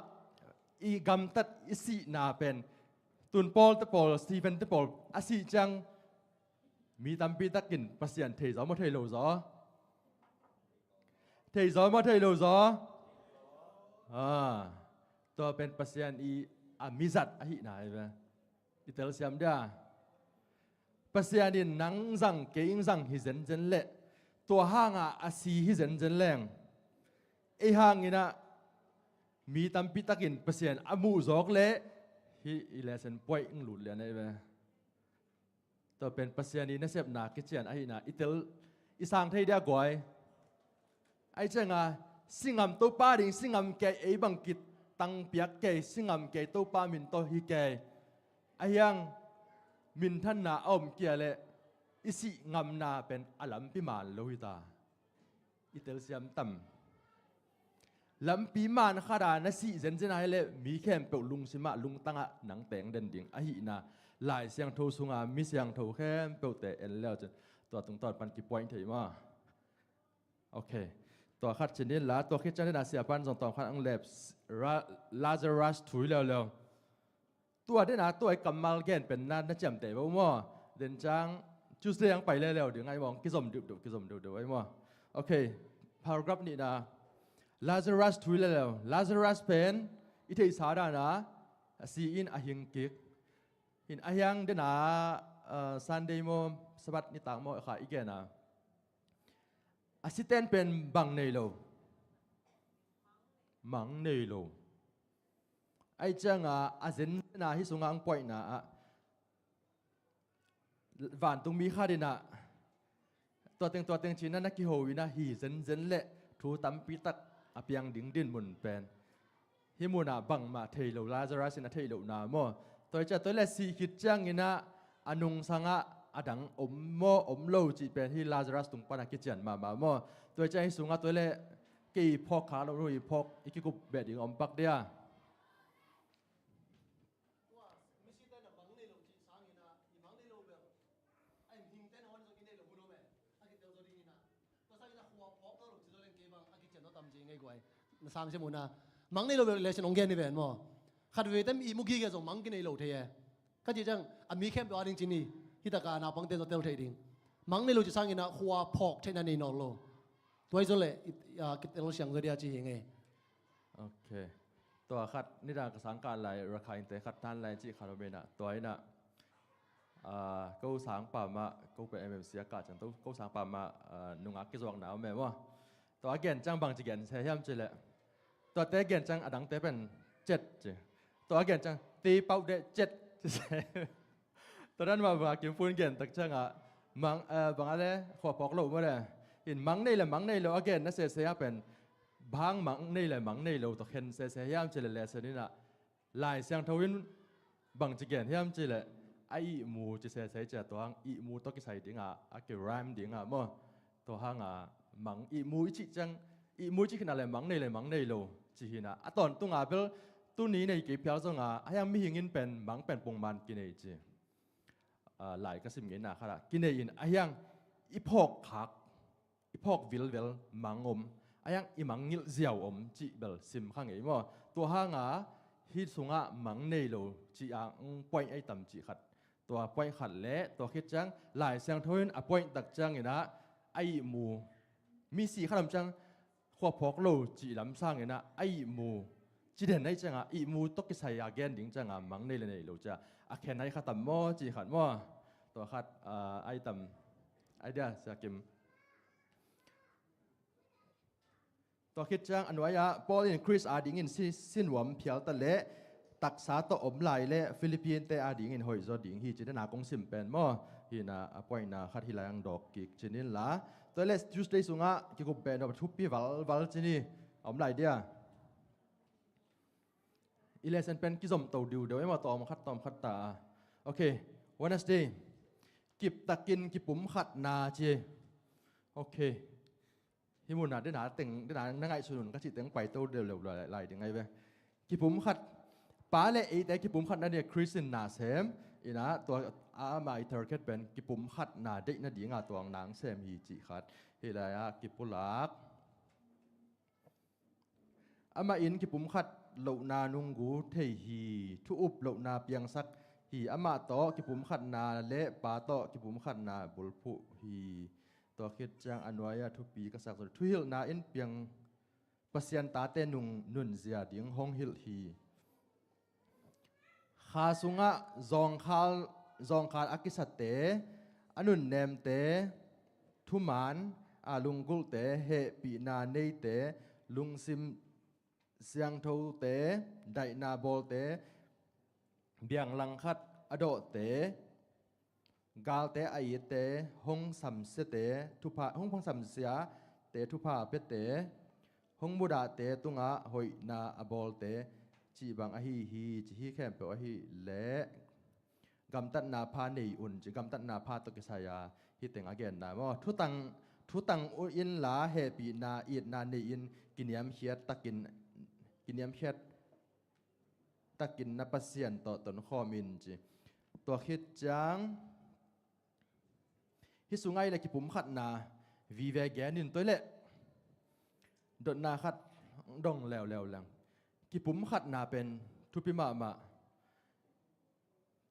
i gamtat i sihna pen tun Paul te pawl Stephen te pawl a sih ciang mi tampi takin Pasian thei zaw maw thei lo zaw? Thei zaw maw thei lo zaw? Ah, tua pen Pasian i a mizat ahihna hi ve. I telsiam dia Pasian in nang zang kei ing zang hi zenzen leh tua hanga a si hi zenzen leng ei hanginah mi tampi takin Pasian a muhzawk leh hih i lesen puaih ing lut lian ahi ve. Tua pen Pasian i nasepna kician ahihna i tel i sang thei dia guai. Ahi cianga singam Topa ding singam kei ei bang kitang piak kei singam kei Topa min tawh hi kei. Ahiang minthanna a om kia leh i sih ngamna pen a lampi man lo hi ta. I telsiam tam. Lampi man khata na sih zenzen ahi leh mi khempeuh lungsimah lungtangah nang teng den ding ahihna Lai Siangtho sunga mi siangtho khempeuhte en leu cin tua tungtawn pan kipoint thei maw? Ok. Tua khat cin inla tua khit cian inla siapan zong tawm khat ang lep Lazarus thui leuleu. Tua dena tua i kammal gen pen na na ciamteh bo maw? Den ciang Tuesday ang pai leuleu ding ai maw? Kizom deuhdeuh kizom deuhdeuh ai maw? Ok. Paragraph nihna Lazarus thui leuleu. Lazarus pen i theihsa dana a si in a hing kik. Hin ahiang dena Sunday maw Sabbath nitak maw kha i gena a siten pen bang nei lo. Mang nei lo. Ahi cianga a zenzena hi sunga ang poihna ah vantung mi khat inah tua teng tua teng cinah na kiho inah hi zenzen leh thu tampi tak a piang ding dinmun pen hi munah bangmah thei lo Lazarus in a theih lohna maw? Tua i ciah tua i le sih khit cianginah a nungsangah a dang om maw om lo cih pen hi Lazarus tung panah kician mahmah maw? Tua i ciah hi sungah tua i le kei i phawk khak lo i phawk i kikup beh ding a om pak dia. Mang nei lo bel le sin ong gen ni ven maw? Khat ve tem i mu gige zong mang kinei lo thei e. Ka ci ciang a mi khempeuh a ding ci ni. Hi taka naupangte zong tel thei ding. Mang nei lo ci sangin a khua phawk theihna nei nawn lo. Tua i zo le kitel siang zo dia ci hi ngei. Ok. Tua khat nidang ka sangkah lai, Rakhine te khat tan lai cih khat om inah, tua inah, ah, ko sangpa mah, ko pen M M C a kah ciang, ko sangpa mah, ah, nungak kizuakna om e maw. Tua a gen ciang bangci gen se hiam cih leh, tuate gen ciang a dangte pen cet ci. Tua a gen ciang ti pauh deh cet ci se. Tua dan mah bang a Kim Pun gen tak ciangah mang, eh, bang a le khua phawk lo maw le. In mang nei le mang nei lo a gen na sese a pen bang mang nei le mang nei lo tawh khen sese hiam cih leh lesson inah Lai Siangtho in bangci gen hiam cih leh a ihmu ci sese cia tua hang ihmu tawh kisai dingah a ki-rhyme dingah maw. Tua hanga mang ihmu i cih ciang ihmu i cih khinah le mang nei le mang nei lo ci hinah a tawntunga bel tuni nei kei phial zonga a hiang mihing in pen mang pen pongman kinei ci. Ah, lai ka sim ngeina khatah kinei in a hiang i phawk khak i phawk vilvel mang om a hiang i mang ngilh ziau om cih bel sim kha ngei maw. Tua hanga hih sungah mang nei lo cih a point ai tam cih khat. Tua point khat le tua khit ciang Lai Siangtho in a point tak cianginah a ihmu mi si khat om ciang khua phawk lo cih lam sanginah a ihmu ci den ai cianga ihmu tawh kisai a gen ding cianga mang nei le nei lo cia a khen ai kha tam maw cih khat maw. Tua khat, ah, ai tam ai dia Sia Kim. Tua khit ciang a nuai-ah Paul in Khrist adingin si, si nuam phial ta leh taksa tawh om lai le Philippine te adingin hoih zaw ding hi ci dena kong sim pen maw. Hina a point na khat hi lai ang dawk kik cinin la. Tua le Tuesday sungah kikum pen thupi valval cini a om lai dia. I lesson pen kizom to diudeu emaw tawm khat tawm khat ta. Ok. Wednesday. Kiptakin kipumkhatna ci. Ok. Hih munah dena teng dena na ngaihsun un ka cih teng pai to deuh leuh lai ding ai ve. Kipumkhat pa le eite kipumkhatna ding Khrist in na sem inah tua ama i target pen kipumkhatna deih nadinga tuang nang sem hi cih khat. Hih lai-ah kipulak. Amah in kipumkhat lohna nunggu thei hi, thu up lohna piangsak hi, amah tawh kipumkhatna le pa tawh kipumkhatna bulphuh hi. Tua khit ciang a nuai-ah thupi ka sak zaw thuhilhna in piang Pasian tate nung nunzia ding hong hilh hi. Kha sungah zawngkhal, zawngkhal a kisate, a nunnemte, thuman a lunggulhte, hehpihna neite, lungsim siangthote, daihna bawlte, biang langkhat a dawhte, galte a itte, hong samsiate thupha, hong, hong samsiate thupha piate, hong mudahte tungah hoihna a bawlte cih bang ahi hi, ci hi khempeuh ahi leh gamtatna pha nei un ci, gamtatna pha tawh kisai-a hih teng a genna maw. Thutang, thutang uh in la hehpihna itna nei in kiniamkhiat takin, kiniamkhiat takin na Pasian tawh tonkhawm in ci. Tua khit ciang hih sungah i le kipumkhatna vive gen in tua i le dotna khat dong leuleu leng. Kipumkhatna pen thupi mahmah.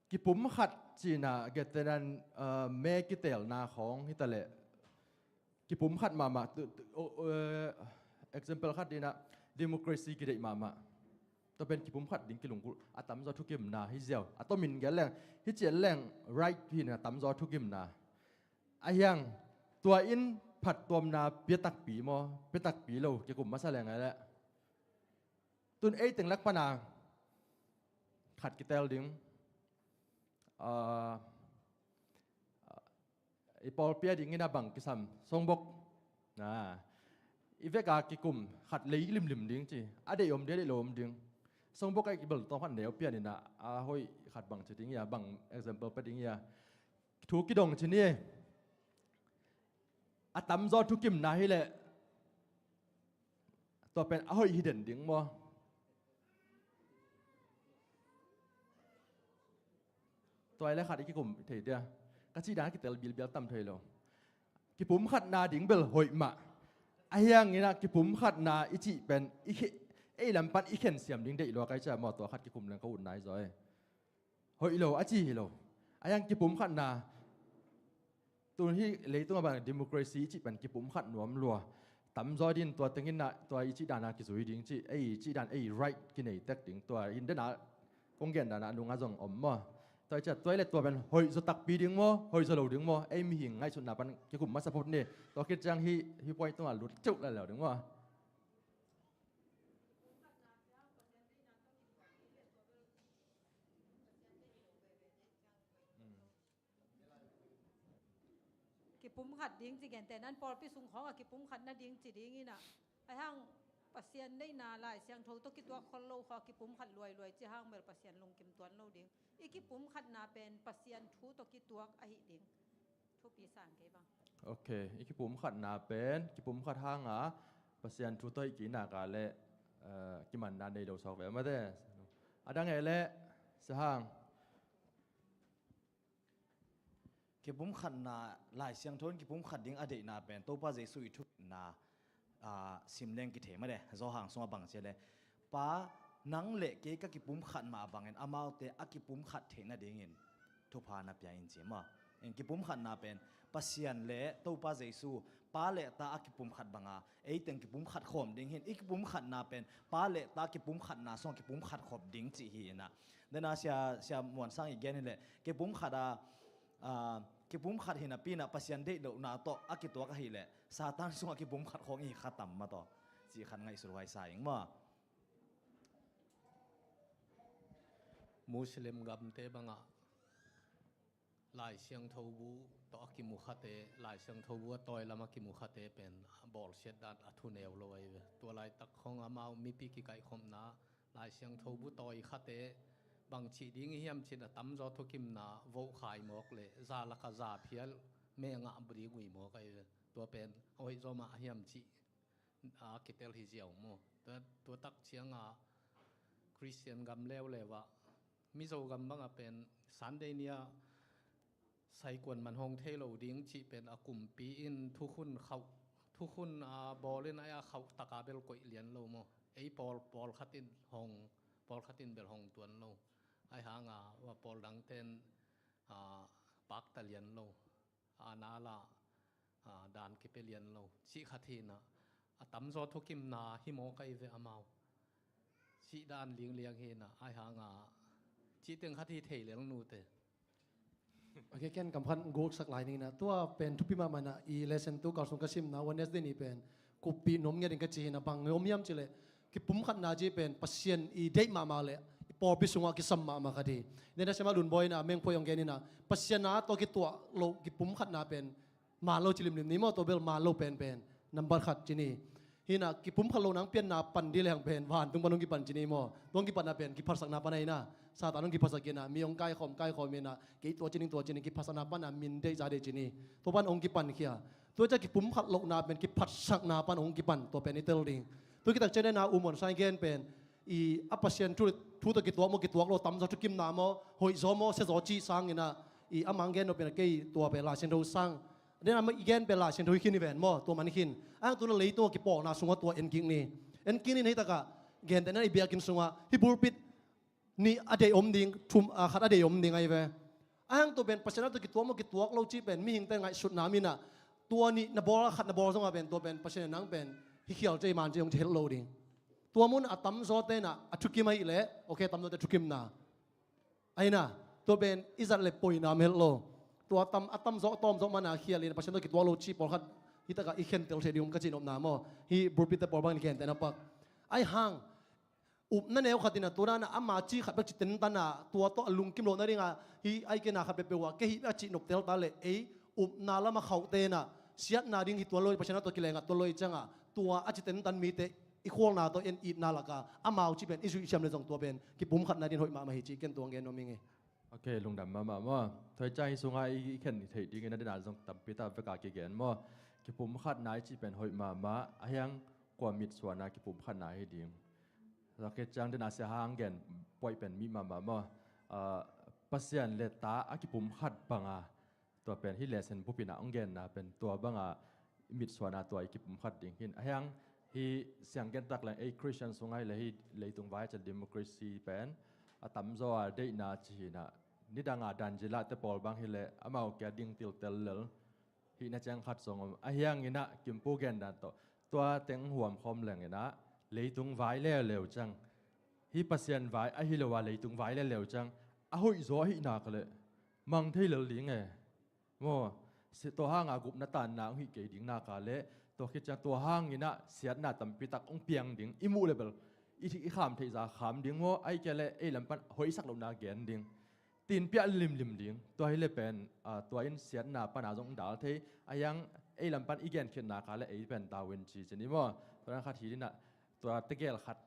Kipumkhat cihna getenan, uh, me kitelna khawng hita le kipumkhat mahmah tu, tu, uh, example khat dinah democracy kideih mahmah. Tua pen kipumkhat ding kilunggulh a tamzaw thukimna hi ziau a tomin gel leng hi cian leng right hi na tamzaw thukimna. A hiang tua in phattuamna piatakpi maw piatakpi lo kikum masa leng a le. Tun ei teng lak pana khat kitel ding. Ah, i pawlpi a dingin a bang kisam songbok. Ah, i veka kikum khat lei limlim ding ci a deih om ding a deih lo om ding. Songbok a i kibel tawm khat neu pianin a hoih khat bang ci ding ia bang example pa ding ia thu kidong ci ni. A tamzaw thukimna hi leh tua pen a hoih hi den ding maw? Tua i le khat i kikum thei dia ka cih dang a kitel bilbial tam thei lo. Kipumkhatna ding bel hoih mah a hiangin ah kipumkhatna i cih pen i khe, ei lam pan i khen siam ding deih lua kai cia maw tua khat kikum leng ka ut nai zaw e. Hoih lo a ci hi lo. A hiang kipumkhatna tun hih leitungah bang democracy i cih pen kipumkhat nuam lua. Tamzaw din tua tengin ah tua i cih dan a kizui ding cih, ei i cih dan ei right kinei tek ding, tua in den a kong gen dan a nung a zong om maw. Tua i cih a tua i le tua pen hoih zaw takpi ding maw, hoih zaw lo ding maw, ei mihing ngaihsutna pan kikum masa phot ni. Tua khit ciang hih, hih point tungah lut ceuh lai lo ding maw. Kipumkhat ding ci gente nan pawlpi sung khawng a kipumkhat nading ci ding in ah, ahi hang Pasian deihna Lai Siangtho tawh kituak khol lo khawng a kipumkhat luailuai ci hang bel Pasian lungkim tuan lo ding. I kipumkhatna pen Pasian thu tawh kituak ahi ding. Thupi sang kei bang. Ok, i kipumkhatna pen kipumkhat hang a Pasian thu tawh i kinak a le, eh, kimanna nei lo sawk ve mate. A dang e le, Sia Hang. Kipumkhatna, Lai Siangtho in kipumkhat ding a deihna pen Topa Jesu i thukimna, ah, sim leng kithei mah de. Zawhang sungah bang ci le, Pa, nang le kei ka kipumkhat mah bangin amaute a kipumkhat theih nadingin thupha na pia in ci maw. In kipumkhatna pen Pasian le Topa Jesu, Pa le Ta a kipumkhat banga ei teng kipumkhat khawm ding hin, i kipumkhatna pen Pa le Ta kipumkhatna sungah kipumkhat khop ding cih hi in ah. Dena Sia, Sia Muan Sang i gen hi leh, kipumkhat a, ah, kipumkhat hi napi in ah Pasian deih lohna tawh a kituak ahih leh Satan sungah kipumkhat khawng i hi kha tam mah tawh cih khat ngaihsut huai sa ing maw. Muslim gamte bangah Lai Siangtho bu tawh a kimukhate, Lai Siangtho bu a tawi lam a kimukhate pen a bawlsiat dan a thuneu lo ahi ve. Tua laitak khawng amau mipi kikaihkhopna Lai Siangtho bu tawi khate bang cih ding i hiam cin a tamzaw thukimna vohkhai mawk le za laka za phial mengah bu ding ui mawk ahi ve. Tua pen a hoih zaw mah a hiam cih a kitel hi ziau maw. Tua, tua tak cianga Khristian gam leuleu ah Mizo gam bangah pen Sunday ni-a saikuan man hong thei lo ding cih pen a kumpi in thukhun khauh, thukhun a bawl in a khauh taka bel koih lian lo maw. Ei pawl, pawlkhat in hong, pawlkhat in bel hong tuan lo. Ahi hanga va pawl dangten, a, pakta lian lo. A nala, a, dan kipia lian lo cih khat hi in ah, a tamzaw thukimna hi mawk ahi ve amau. Cih dan lingliang hi in ah, ahi hanga cih teng khat hi thei lel nute. Ok, ken kam khat guksak lai ning in ah, tua pen thupi mahmah in ah, i lesson tu kalsung ka simna Wednesday ni pen kuppih nuam ngiat in ka ci hi in ah, bang nuam hiam cih leh kipumkhatna cih pen Pasian i deih mahmah le i pawlpi sungah kisam mahmah khat hi. Dena Sia Mah Lun Bawi in ah, Meng Poi hong gen in ah, Pasian a tawh kituak lo kipumkhatna pen man lo ci limlim ni maw, tua bel man lo penpen nambat khat ci ni. Hi in ah kipumkhat lo nang pianna pan dih leng pen vantung pan hong kipan ci ni maw. Tua hong kipanna pen kiphatsakna pan ahi in ah, Satan hong kiphatsak in ah, mi hong kaikhawm, kaikhawm in ah, kei tua ci ning, tua ci ning, kiphatsakna pan a min deih za deih ci ni. Tua pan hong kipankhia. Tua ciang kipumkhat lohna pen kiphatsakna pan hong kipan, tua pen i tel ding. Tua kitak ciang dena U Muan Sang i gen pen i a Pasian thu, thu tawh kituak maw, kituak lo, tamzaw thukimna maw, hoih zaw maw, sia zaw cih sangin ah, i a mang gen lo pen a kei tua pen Lai Siangtho sang. Dena i gen pen Lai Siangtho hi khin i ven maw, tua man hi khin. Ang tuna leitung a kipawlna sungah tua en kik ni. En kik ni, hei takah gentehna i biakinn sungah hih pulpit nih a deih om ding, thum, a, khat a deih om ding ahi ve. Ahi hang tua pen Pasian a tawh kituak maw kituak lo cih pen mihingte ngaihsutna min ah, tua nih na bawl a khat na bawl zongah pen tua pen Pasian in nang pen hi khial cei man cei hong ci het lo ding. Tua mun a tamzawte in ah a thukim ahih leh, ok, tamzawte thukimna ahi in ah, tua pen i zat le poina om het lo. Tua tam, a tamzaw tawmzaw man a khial in Pasian tawh kituak lo cih pawlkhat hi takah i khentel thei ding om ka cih nopna maw. Hih pulpit-te pawl bangin i khente na pak. Ahi hang upna neu khat in ah, tua dan a ama cih khat bek ci tentan a, tua tawh a lungkim loh nading a, hih a i kena khat peuhpeuh ah kei hih bek a cih nop tel ta leh, ei upna lam a khauhte in ah siatna ding hi tuan lo, Pasian a tawh kilengah tuan lo i ciangah, tua a ci tentan mite i khualna tawh en itna lakah amau cih pen i zuih siam leh zong tua pen kipumkhatna ding hoih mahmah hi cih ken tua hong gen nuam ing e. Ok, lungdam mahmah maw. Tua hi ciang hih sungah i, i khen i theih dingin a dena zong tampi tak vek a kigen maw. Kipumkhatna i cih pen hoih mahmah, ahi hang kua mitsuana kipumkhatna hi ding. Tua khit ciang dena Sia Hang gen point pen mi mahmah maw. Ah, Pasian le ta a kipumkhat banga, tua pen hih lesson bupin ah hong genna pen tua banga mitsuana tua i kipumkhat ding hi in. Ahi hang hih siang gen tak leng ei Christian sungah hi leh hih leitung vai a cel democracy pen a tamzaw a deihna ci hi in ah, nidang a dan zilahte pawl bang hi leh amau kia ding tiltel lel hih na ciang khat zong om. Ahi hangin ah Kimpu gen dan tawh Tua teng huam khawm leng inah leitung vai leuleu ciang, hih Pasian vai ahi lo a leitung vai leuleu ciang a hoih zaw ahih nak leh mang thei lel ding e. Maw, tua hanga gupna tanna hong hih kei ding nak leh, tua khit ciang tua hang inah siatna tampi tak hong piang ding i muh leh bel i kham theih zah kham ding maw, ahih kei leh ei lam pan hoihsak lohna gen ding, tinpiak limlim ding. Tua hi leh pen tua in siatna pana zong dal thei a, hiang ei lam pan i genkhiatna kha leh ei pen dau in ci cin i maw. Tua khat hi dinah tua tegel khat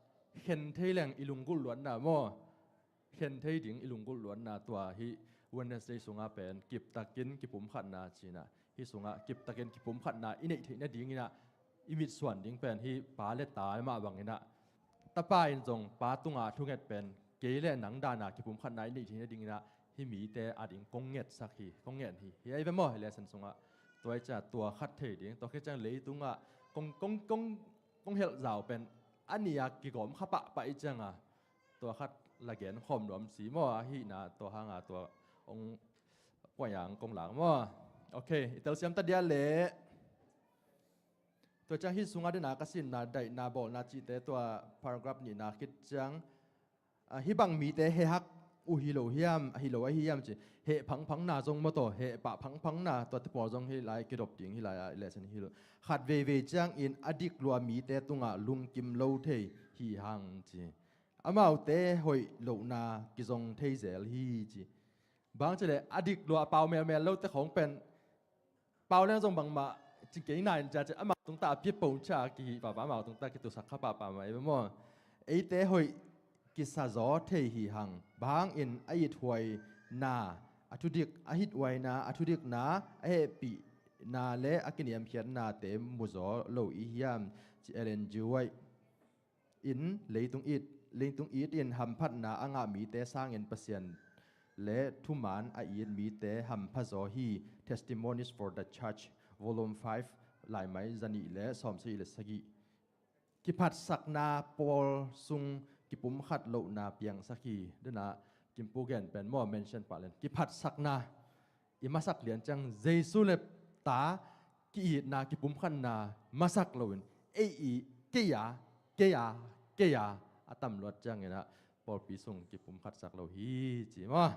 khen thei leng i lunggulh luatna maw, khen thei ding i lunggulh luatna tua hih Wednesday sungah pen kiptakin kipumkhatna cinah, hih sungah kiptakin kipumkhatna i neih theih nadinginah i mitsuan ding pen hih pa le ta mah banginah, tapa in zong pa tungah thunget pen kei le nang dana kipumkhatna i neih theih nadinginah hih mite ading kong ngetsak hi, kong nget hi, hi ahi ve maw, hih lesson sungah. Tua i ciah tua khat thei ding, tua khit ciang leitungah kong, kong, kong, kong helh zau pen a nih a kigawm kha pahpah i cianga tua khat la gen khawm nuam si maw, ahihna tua hanga tua hong puai ang kong lang maw. Ok, i telsiam ta dia leh. Tua ciang hih sungah dena ka sinna daihna bawlna cihte tua paragraph nihna khit ciang hih bang mite hehak uh hi lo hiam, ahi lo ahi hiam ci. Heh phangphangna zong maw taw, heh pah phangphangna tuate pawl zong hih lai kidop ding hih lai-ah i lesson hi lo. Khat veivei ciangin a dik lua mite tungah lungkim lo thei hi hang ci. Amaute hoih lohna kizong thei zel hi ci. Bang ci leh a dik lua a pau melmel lote khawng pen pau leng zong bangmah ci kei nain ciaci amau tungta a piapo cia kihih pahpah, amau tungta kitusak kha pahpah mah ei maw. Eite hoih kisa zaw thei hi hang. Bang hangin a ithuaina a thudik, a hithuaina a thudikna, a hehpihna le a kiniamkhiatnate mu zaw lo i hiam ci Ellen G. White in leitung it, leitung it in hamphatna a ngah mite sangin Pasian le thuman a it mite hampha zaw hi. Testimonies for the Church, Volume five, laimai zanih le sawmsagih le sagih. Kiphatsakna pawl sung kipumkhat lohna piangsak hi. Dena Kimpu gen pen maw mention pah len kiphatsakna i masak lian ciang Jesu le ta ki-itna kipumkhatna masak loin ei i kei a, kei a, kei a a tam luat cianginah pawlpi sung kipumkhatsak lo hi ci maw.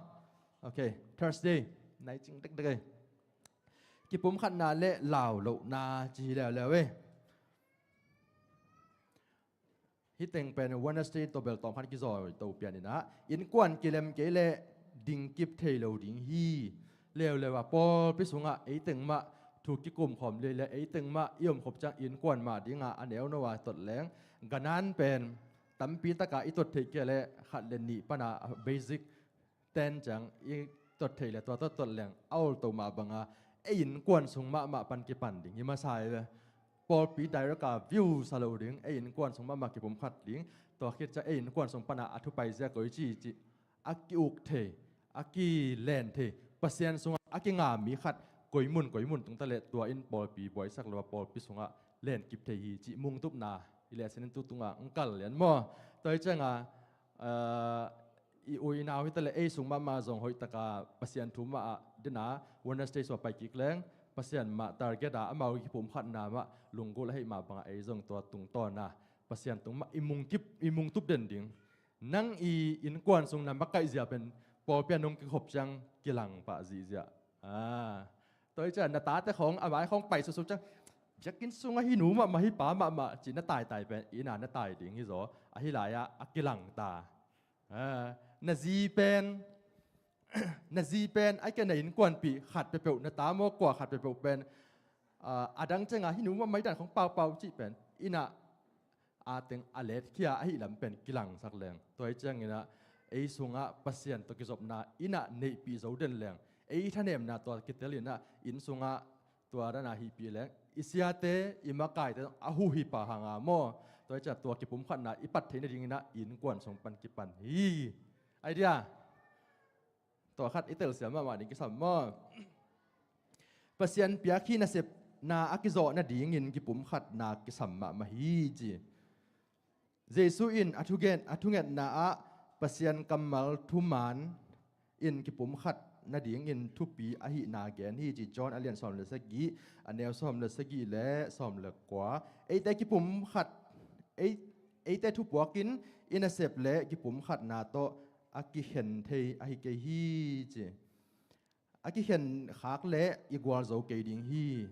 Ok, Thursday nai cing dekdek ei. Kipumkhatna le lau lohna ci hi leuleu ei. Hih teng pen Wednesday tawh bel tawmkhat kizawi to pianinah innkuan kilem kei leh dingkip thei lo ding hi. Leuleu a pawlpi sungah eiteng mah thu kikum khawm lei le eiteng mah i omkhop ciang innkuan mah dingah a neuno a tot leng ganan pen tampi taka i tot theih kei leh khat le nih pana basic ten ciang i tot thei le tua tot tot leng a ol to mah banga ei innkuan sung mahmah pan kipan ding hi masa hi ve. Pawlpi direct a view sa lo ding, ei innkuan sung mahmah kipumkhat ding. Tua khit ciang ei innkuan sung pana a thu pai zia koi ci ci a ki-uk thei, a kilen thei, Pasian sungah a kinga mi khat koi mun koi mun tungta le tua in pawlpi buaisak lo a pawlpi sungah lenkip thei hi ci mungtupna i lesson in tu tungah ng kal lian maw. Tua hi cianga i u i nau hi ta le ei sung mahmah zong hoihtaka Pasian thu mah ah dena Wednesday sua pai kik leng Pasian mah target a amau i kipumkhatna mah lunggulh ahih mah bangah ei zong tua tungtawna Pasian tung mah i mungkip, i mungtup den ding. Nang i innkuan sung na makaih zia pen pawlpi a nong kikhop ciang kilang pah zihziah. Tua hi ciah na tate khawng a mai khawng pai suksuk ciang biakinn sungah hih nu mahmah hih pa mahmah ci na taitai pen ina na tai ding hi zaw ahi lai-ah a kilang ta. Na zi pen na zi pen a kia na innkuanpih khat peuhpeuh na ta maw kua khat peuhpeuh pen a dang ciangah hih nu mahmah hih dan khawng paupau cih pen ina a teng a letkhia ahi lam pen kilangsak leng tua hi cianginah ei sungah Pasian tawh kizopna inah neihpih zo den leng ei thanemna tua kitel inah inn sungah tua dana hihpih leng i siate i makaite a huhhipah hanga maw. Tua hi ciah tua kipumkhatna i pat theih nadinginah innkuan sung pan kipan hi. Idea tua khat i telsiam mahmah ding kisam maw? Pasian piak hi nasepna a kizawh nadingin kipumkhatna kisam mahmah hi ci. Jesu in a thugen a thungetna ah Pasian kammal thuman in kipumkhat nadingin thupi ahihna gen hi ci. John a lian sawm le sagih, a neu sawm le sagih le sawm le kua. Eite kipumkhat, ei, eite thupuakin i nasep le kipumkhatna tawh a kikhen thei ahi kei hi ci. A kikhen khak leh i gualzo kei ding hi.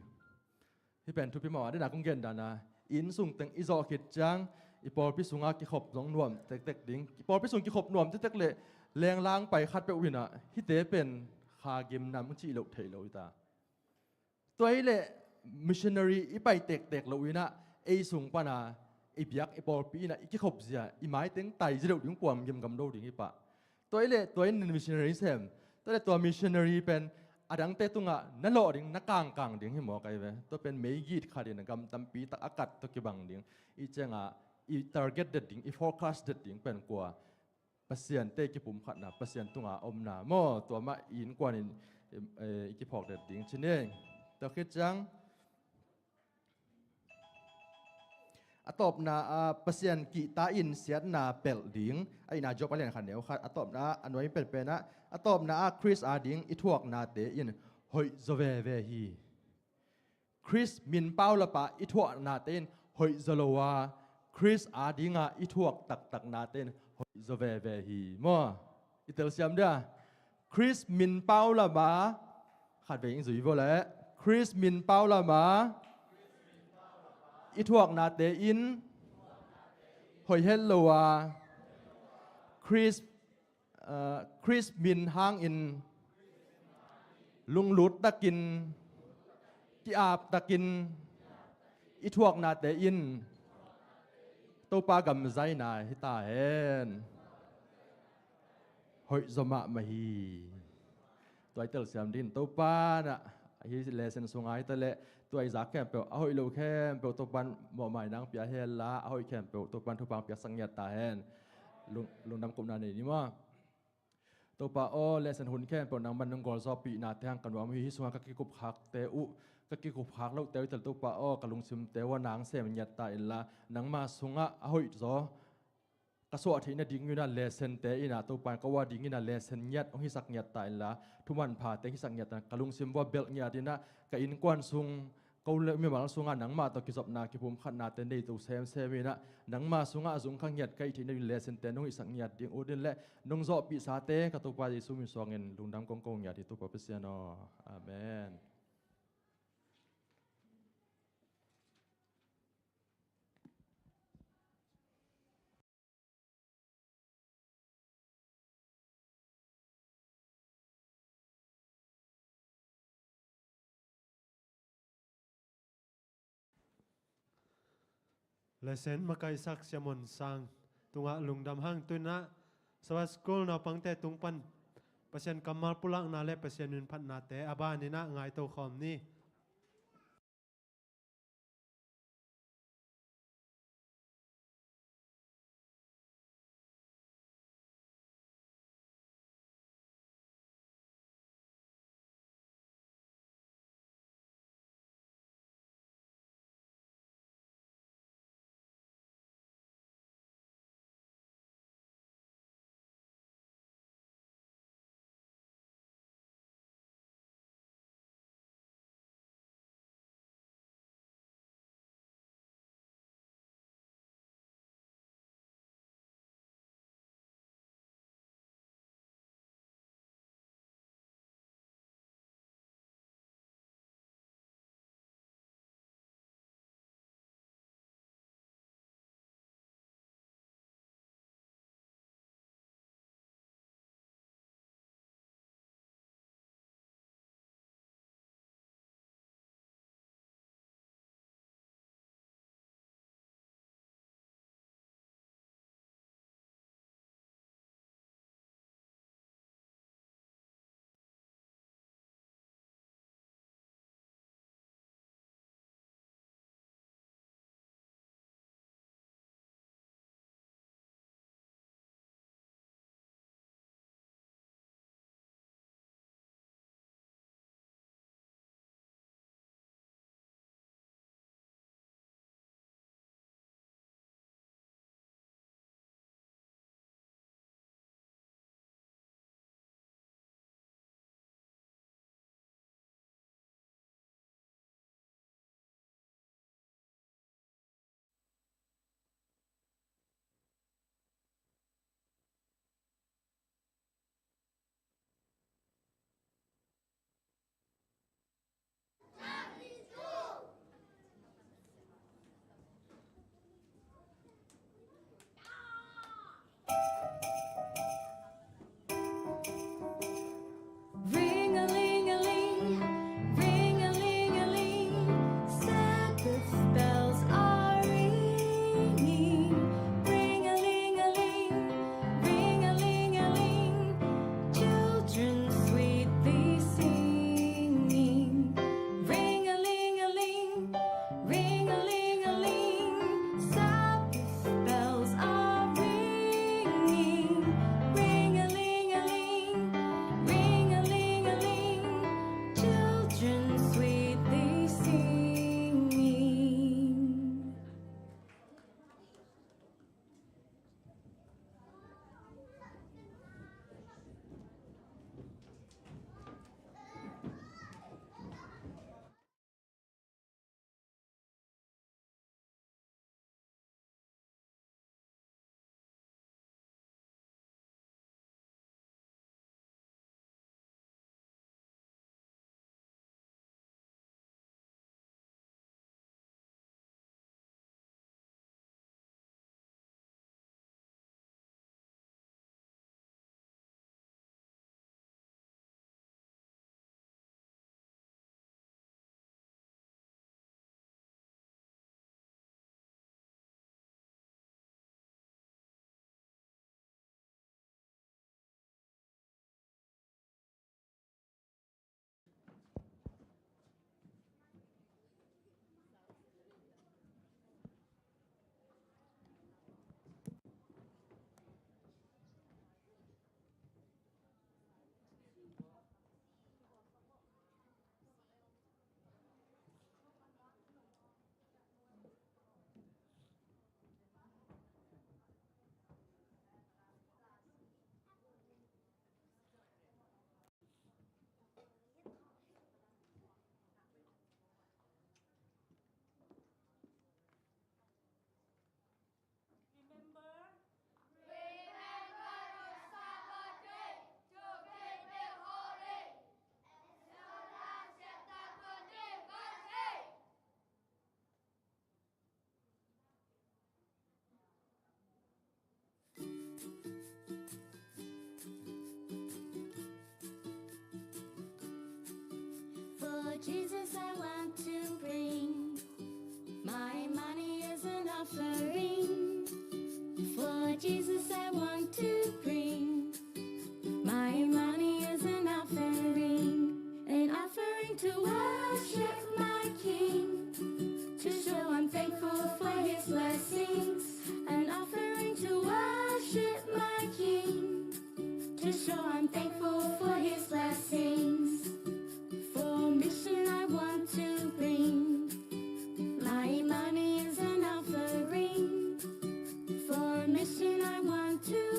Hih pen thupi mah a, dena kong gen dan a, inn sung teng i zawh khit ciang i pawlpi sungah kikhop zong nuam tektek ding. I pawlpi sung kikhop nuam tektek leh lenglang pai khat peuh in ah hihte pen kha gimnam cih loh theih lo hi ta. Tua hi leh missionary i pai tektek loh in ah ei sung pan a i biak i pawlpi in ah i kikhop zia, i mai teng tai zia deuh ding, puam gimgam lo ding hi pah. Tua hi leh tua in missionary sem. Tua leh tua missionary pen a dangte tungah na lawh ding, na kangkang ding hi maw kai ve. Tua pen meigit khat in a gam tampi tak a kat tawh kibang ding. I ciangah i target det ding, i focus det ding pen kua? Pasiante kipumkhatna, Pasian tunga omna maw, tua mah i innkuanin, eh, i kiphawk det ding ci ni. Tua khit ciang a tawpna ah Pasian kihta in siatna pelh ding. A ina Job a lian khat neu khat, a tawpna ah, a nuai in penpen ah, a tawpna ah Khrist ading i thuaknate in hoih zaw veve hi. Khrist min paulap a i thuaknate in hoih zaw lo a, Khrist adinga i thuak taktaknate in hoih zaw veve hi maw? I telsiam dia? Khrist min paulap a, khatvei in zui vo leh, Khrist min paulap a i thuaknate in hoih het lo a, Khrist, ah, Khrist min hangin lunglut takin, ki-ap takin i thuaknate in Topa gam zaina hi ta hen. Hoih zaw mahmah hi. Tua i telsiam dingin Topa in ah hih lesson sunga hi ta leh tua i zak khempeuh, a hoih lo khempeuh Topa in mawhmai nang pia hen la, a hoih khempeuh Topa in thupha piaksak ngiat ta hen. Lung, lungdam, kopna nei ni maw? Topa aw, lesson hun khempeuh nangman nong gualzawhpihnate hang ka nuam hi. Hih sungah ka kikupkhakte uh, ka kikupkhak lohte uh hi ta leh Topa aw, ka lungsimte uh a nang sem ngiat ta inla, nangma sungah a hoih zaw ka suah theih nading uh in ah lessonte in ah Topa in ka uh adingin ah lesson ngiat hong hisak ngiat ta inla, thumanphate hisak ngiat ta in, ka lungsim uh a belh ngiat in ah ka innkuan sung, ko le mimal sungah nangmah tawh kizopna kipumkhatnate nei to semsem in ah, nangma sungah a zungkha ngiat ka hih theih nading lessonte nong hisak ngiat ding ut in leh nong zawhpihsate ka Topa Jesu min suangin lungdam kong ko ngiat hi Topa Pasian aw. Amen. Lesson makaihsak Siamon Sang tungah lungdam hang. Tu in ah Sabbath School naupangte tung pan Pasian kammal pulakna le Pasian minphatnate a banin ah ngaito khawm ni. Jesus, I want to bring my money as an offering. For Jesus, I want to bring my money as an offering, an offering to worship my King, to show I'm thankful for his blessings, an offering to worship my King, to show I'm thankful for his blessings. For mission, I want to bring my money as an offering. For mission, I want to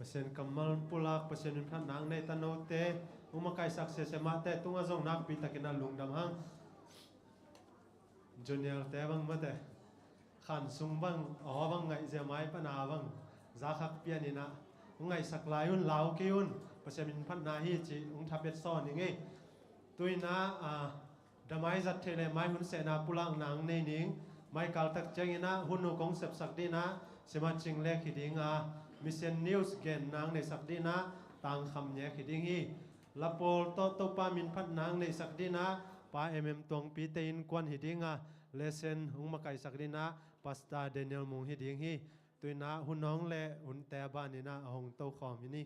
Pasian kammal pulak, Pasian minphatna nei ta note, hong makaisak sese mahte tungah zong nakpi takin a lungdam hang. Junior te bang mate, khan sung bang, aw bang ngaih zia mai pana bang, za khak pian inah, hong ngaihsak lai un, lau kei un, Pasian minphatna hi ci, hong thapet sawn i ngei. Tuinah, a, damai zat theih le mai hun sehna pulakna hong nei ning, mai kaltak cianginah, hun uh kong sepsak dinah, sima cing lek hi dinga, Mission News genna hong neisak dinah, tangkham nek hi ding hi. Lapawl tawh Topa minphatna hong neisak dinah, Pa M M Tuangpi te innkuan hi dinga, lesson hong makaisak dinah, Pastor Daniel Mung hi ding hi. Tuinah hun hong le hunte a baninah a hong tokhawm hi ni.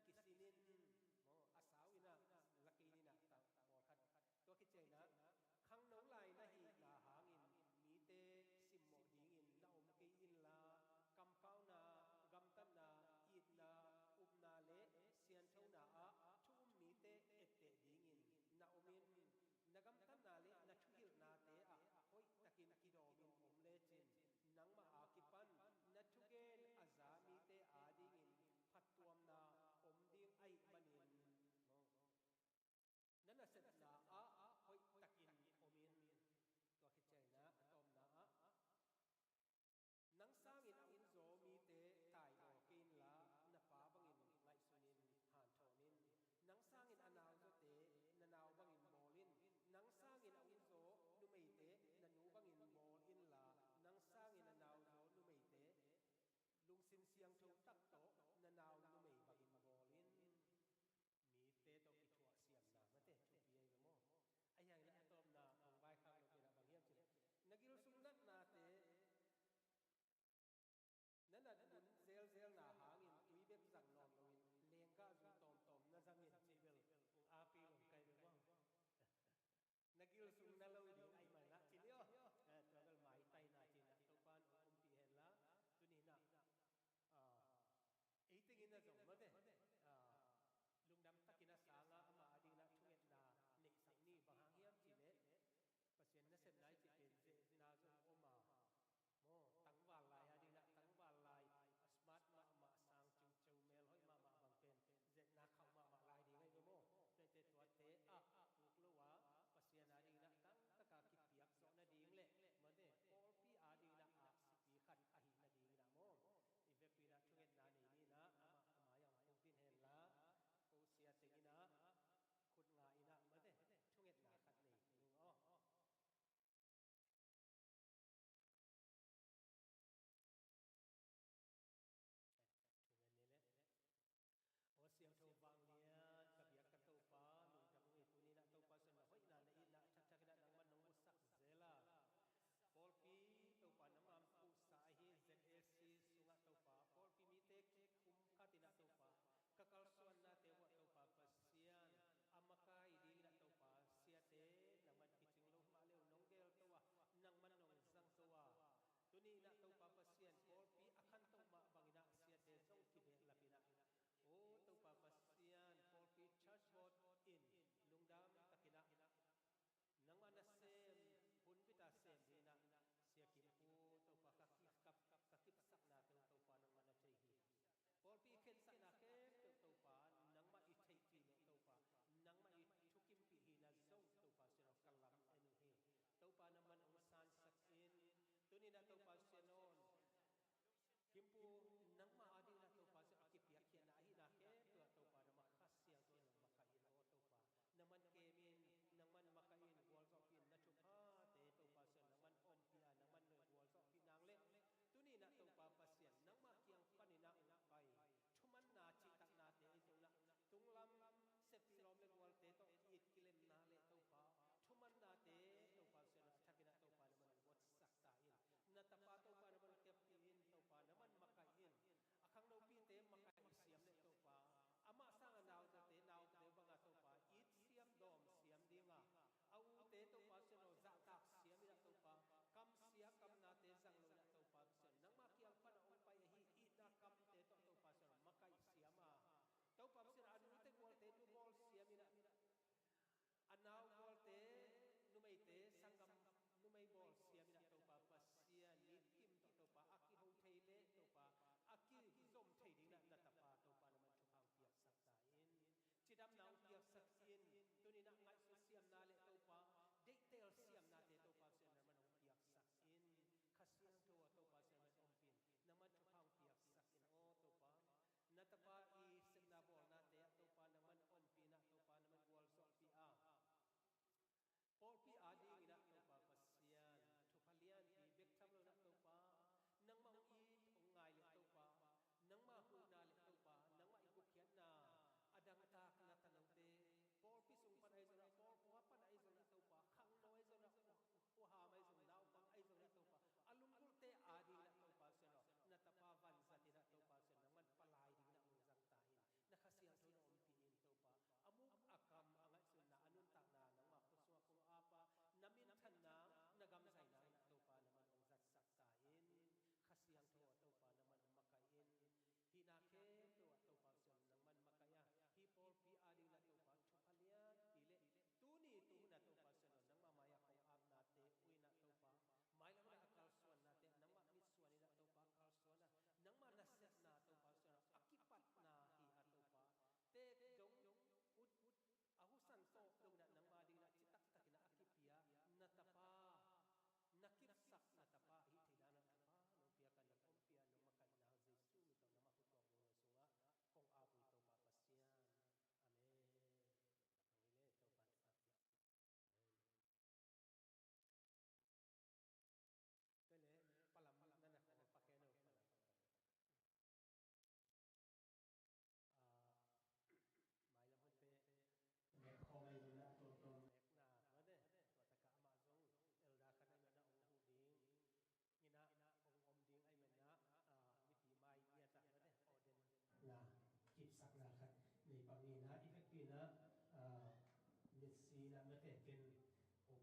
kisinin maw, a sau inah la kei ninah tang pawlkhat. Tua khit ciangin ah khangno lai na hihna hangin mite simmawh dingin na om kei inla, kampauna, gamtatna, itna, upna le sianthona ah thu um mite etteh dingin na om in. Na gamtatna le na thuhilhnate ah hoihtakin kidawmin om lecin, nangmah a kipan na thugen a za mite adingin phattuamna om ding ahih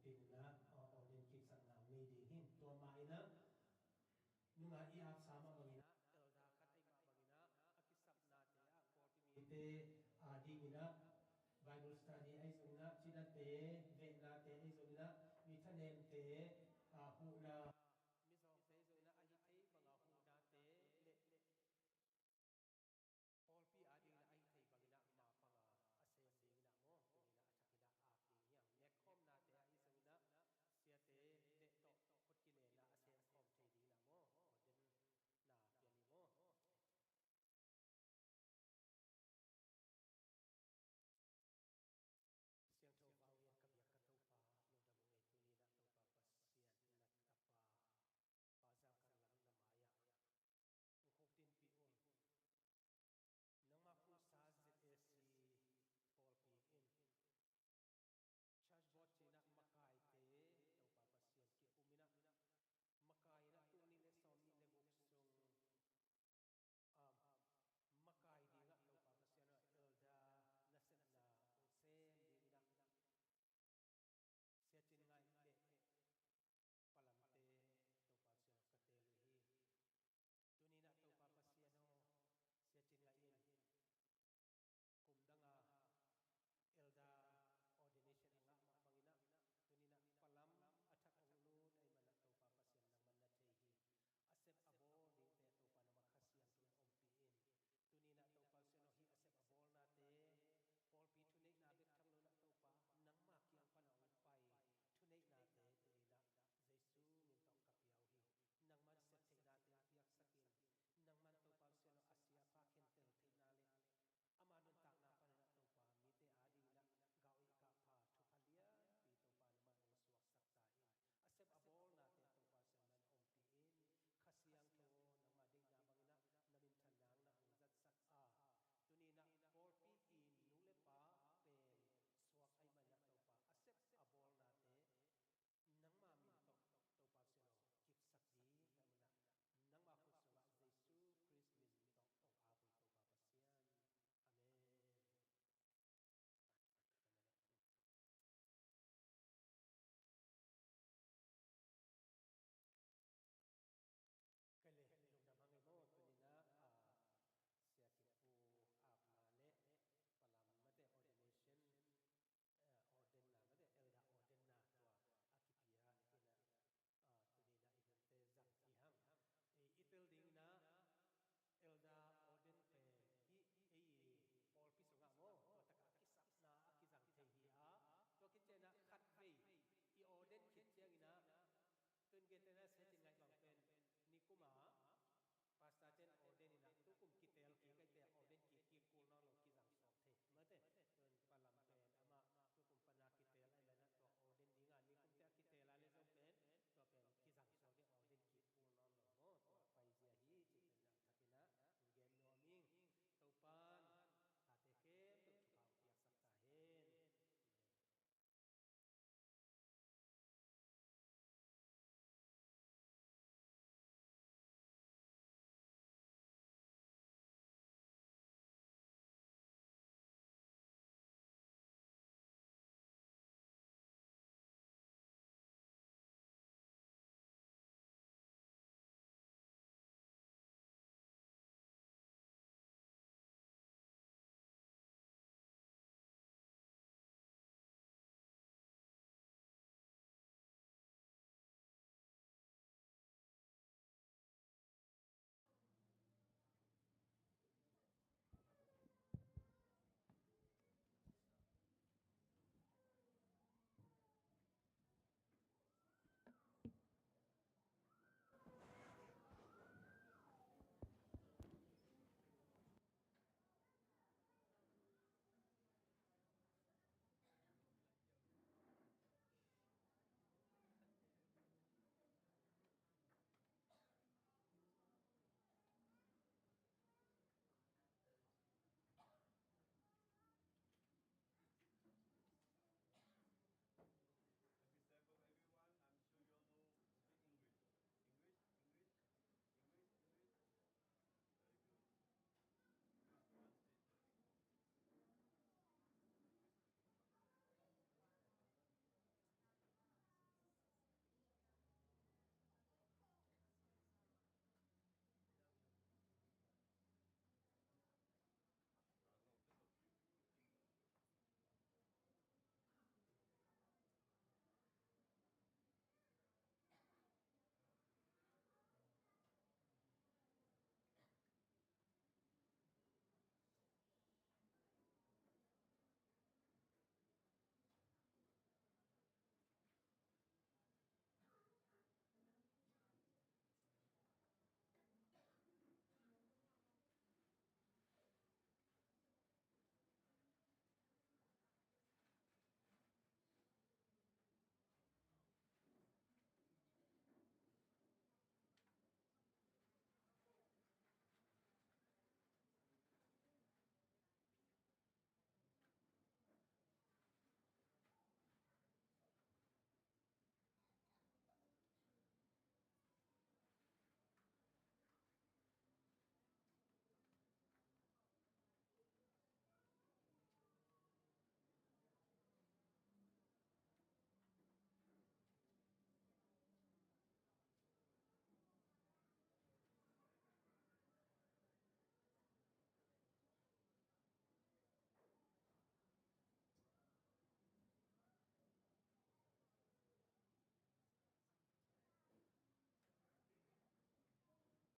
Tina ordain kipsakna nei ding hi. Tua mah inah nunga i apsa mah banginah elder khat ei mah banginah a kisapnate ah Kawlpi mite a dinginah Bible study ei zonginah cidate vehnate ei zonginah mithanemte a huhna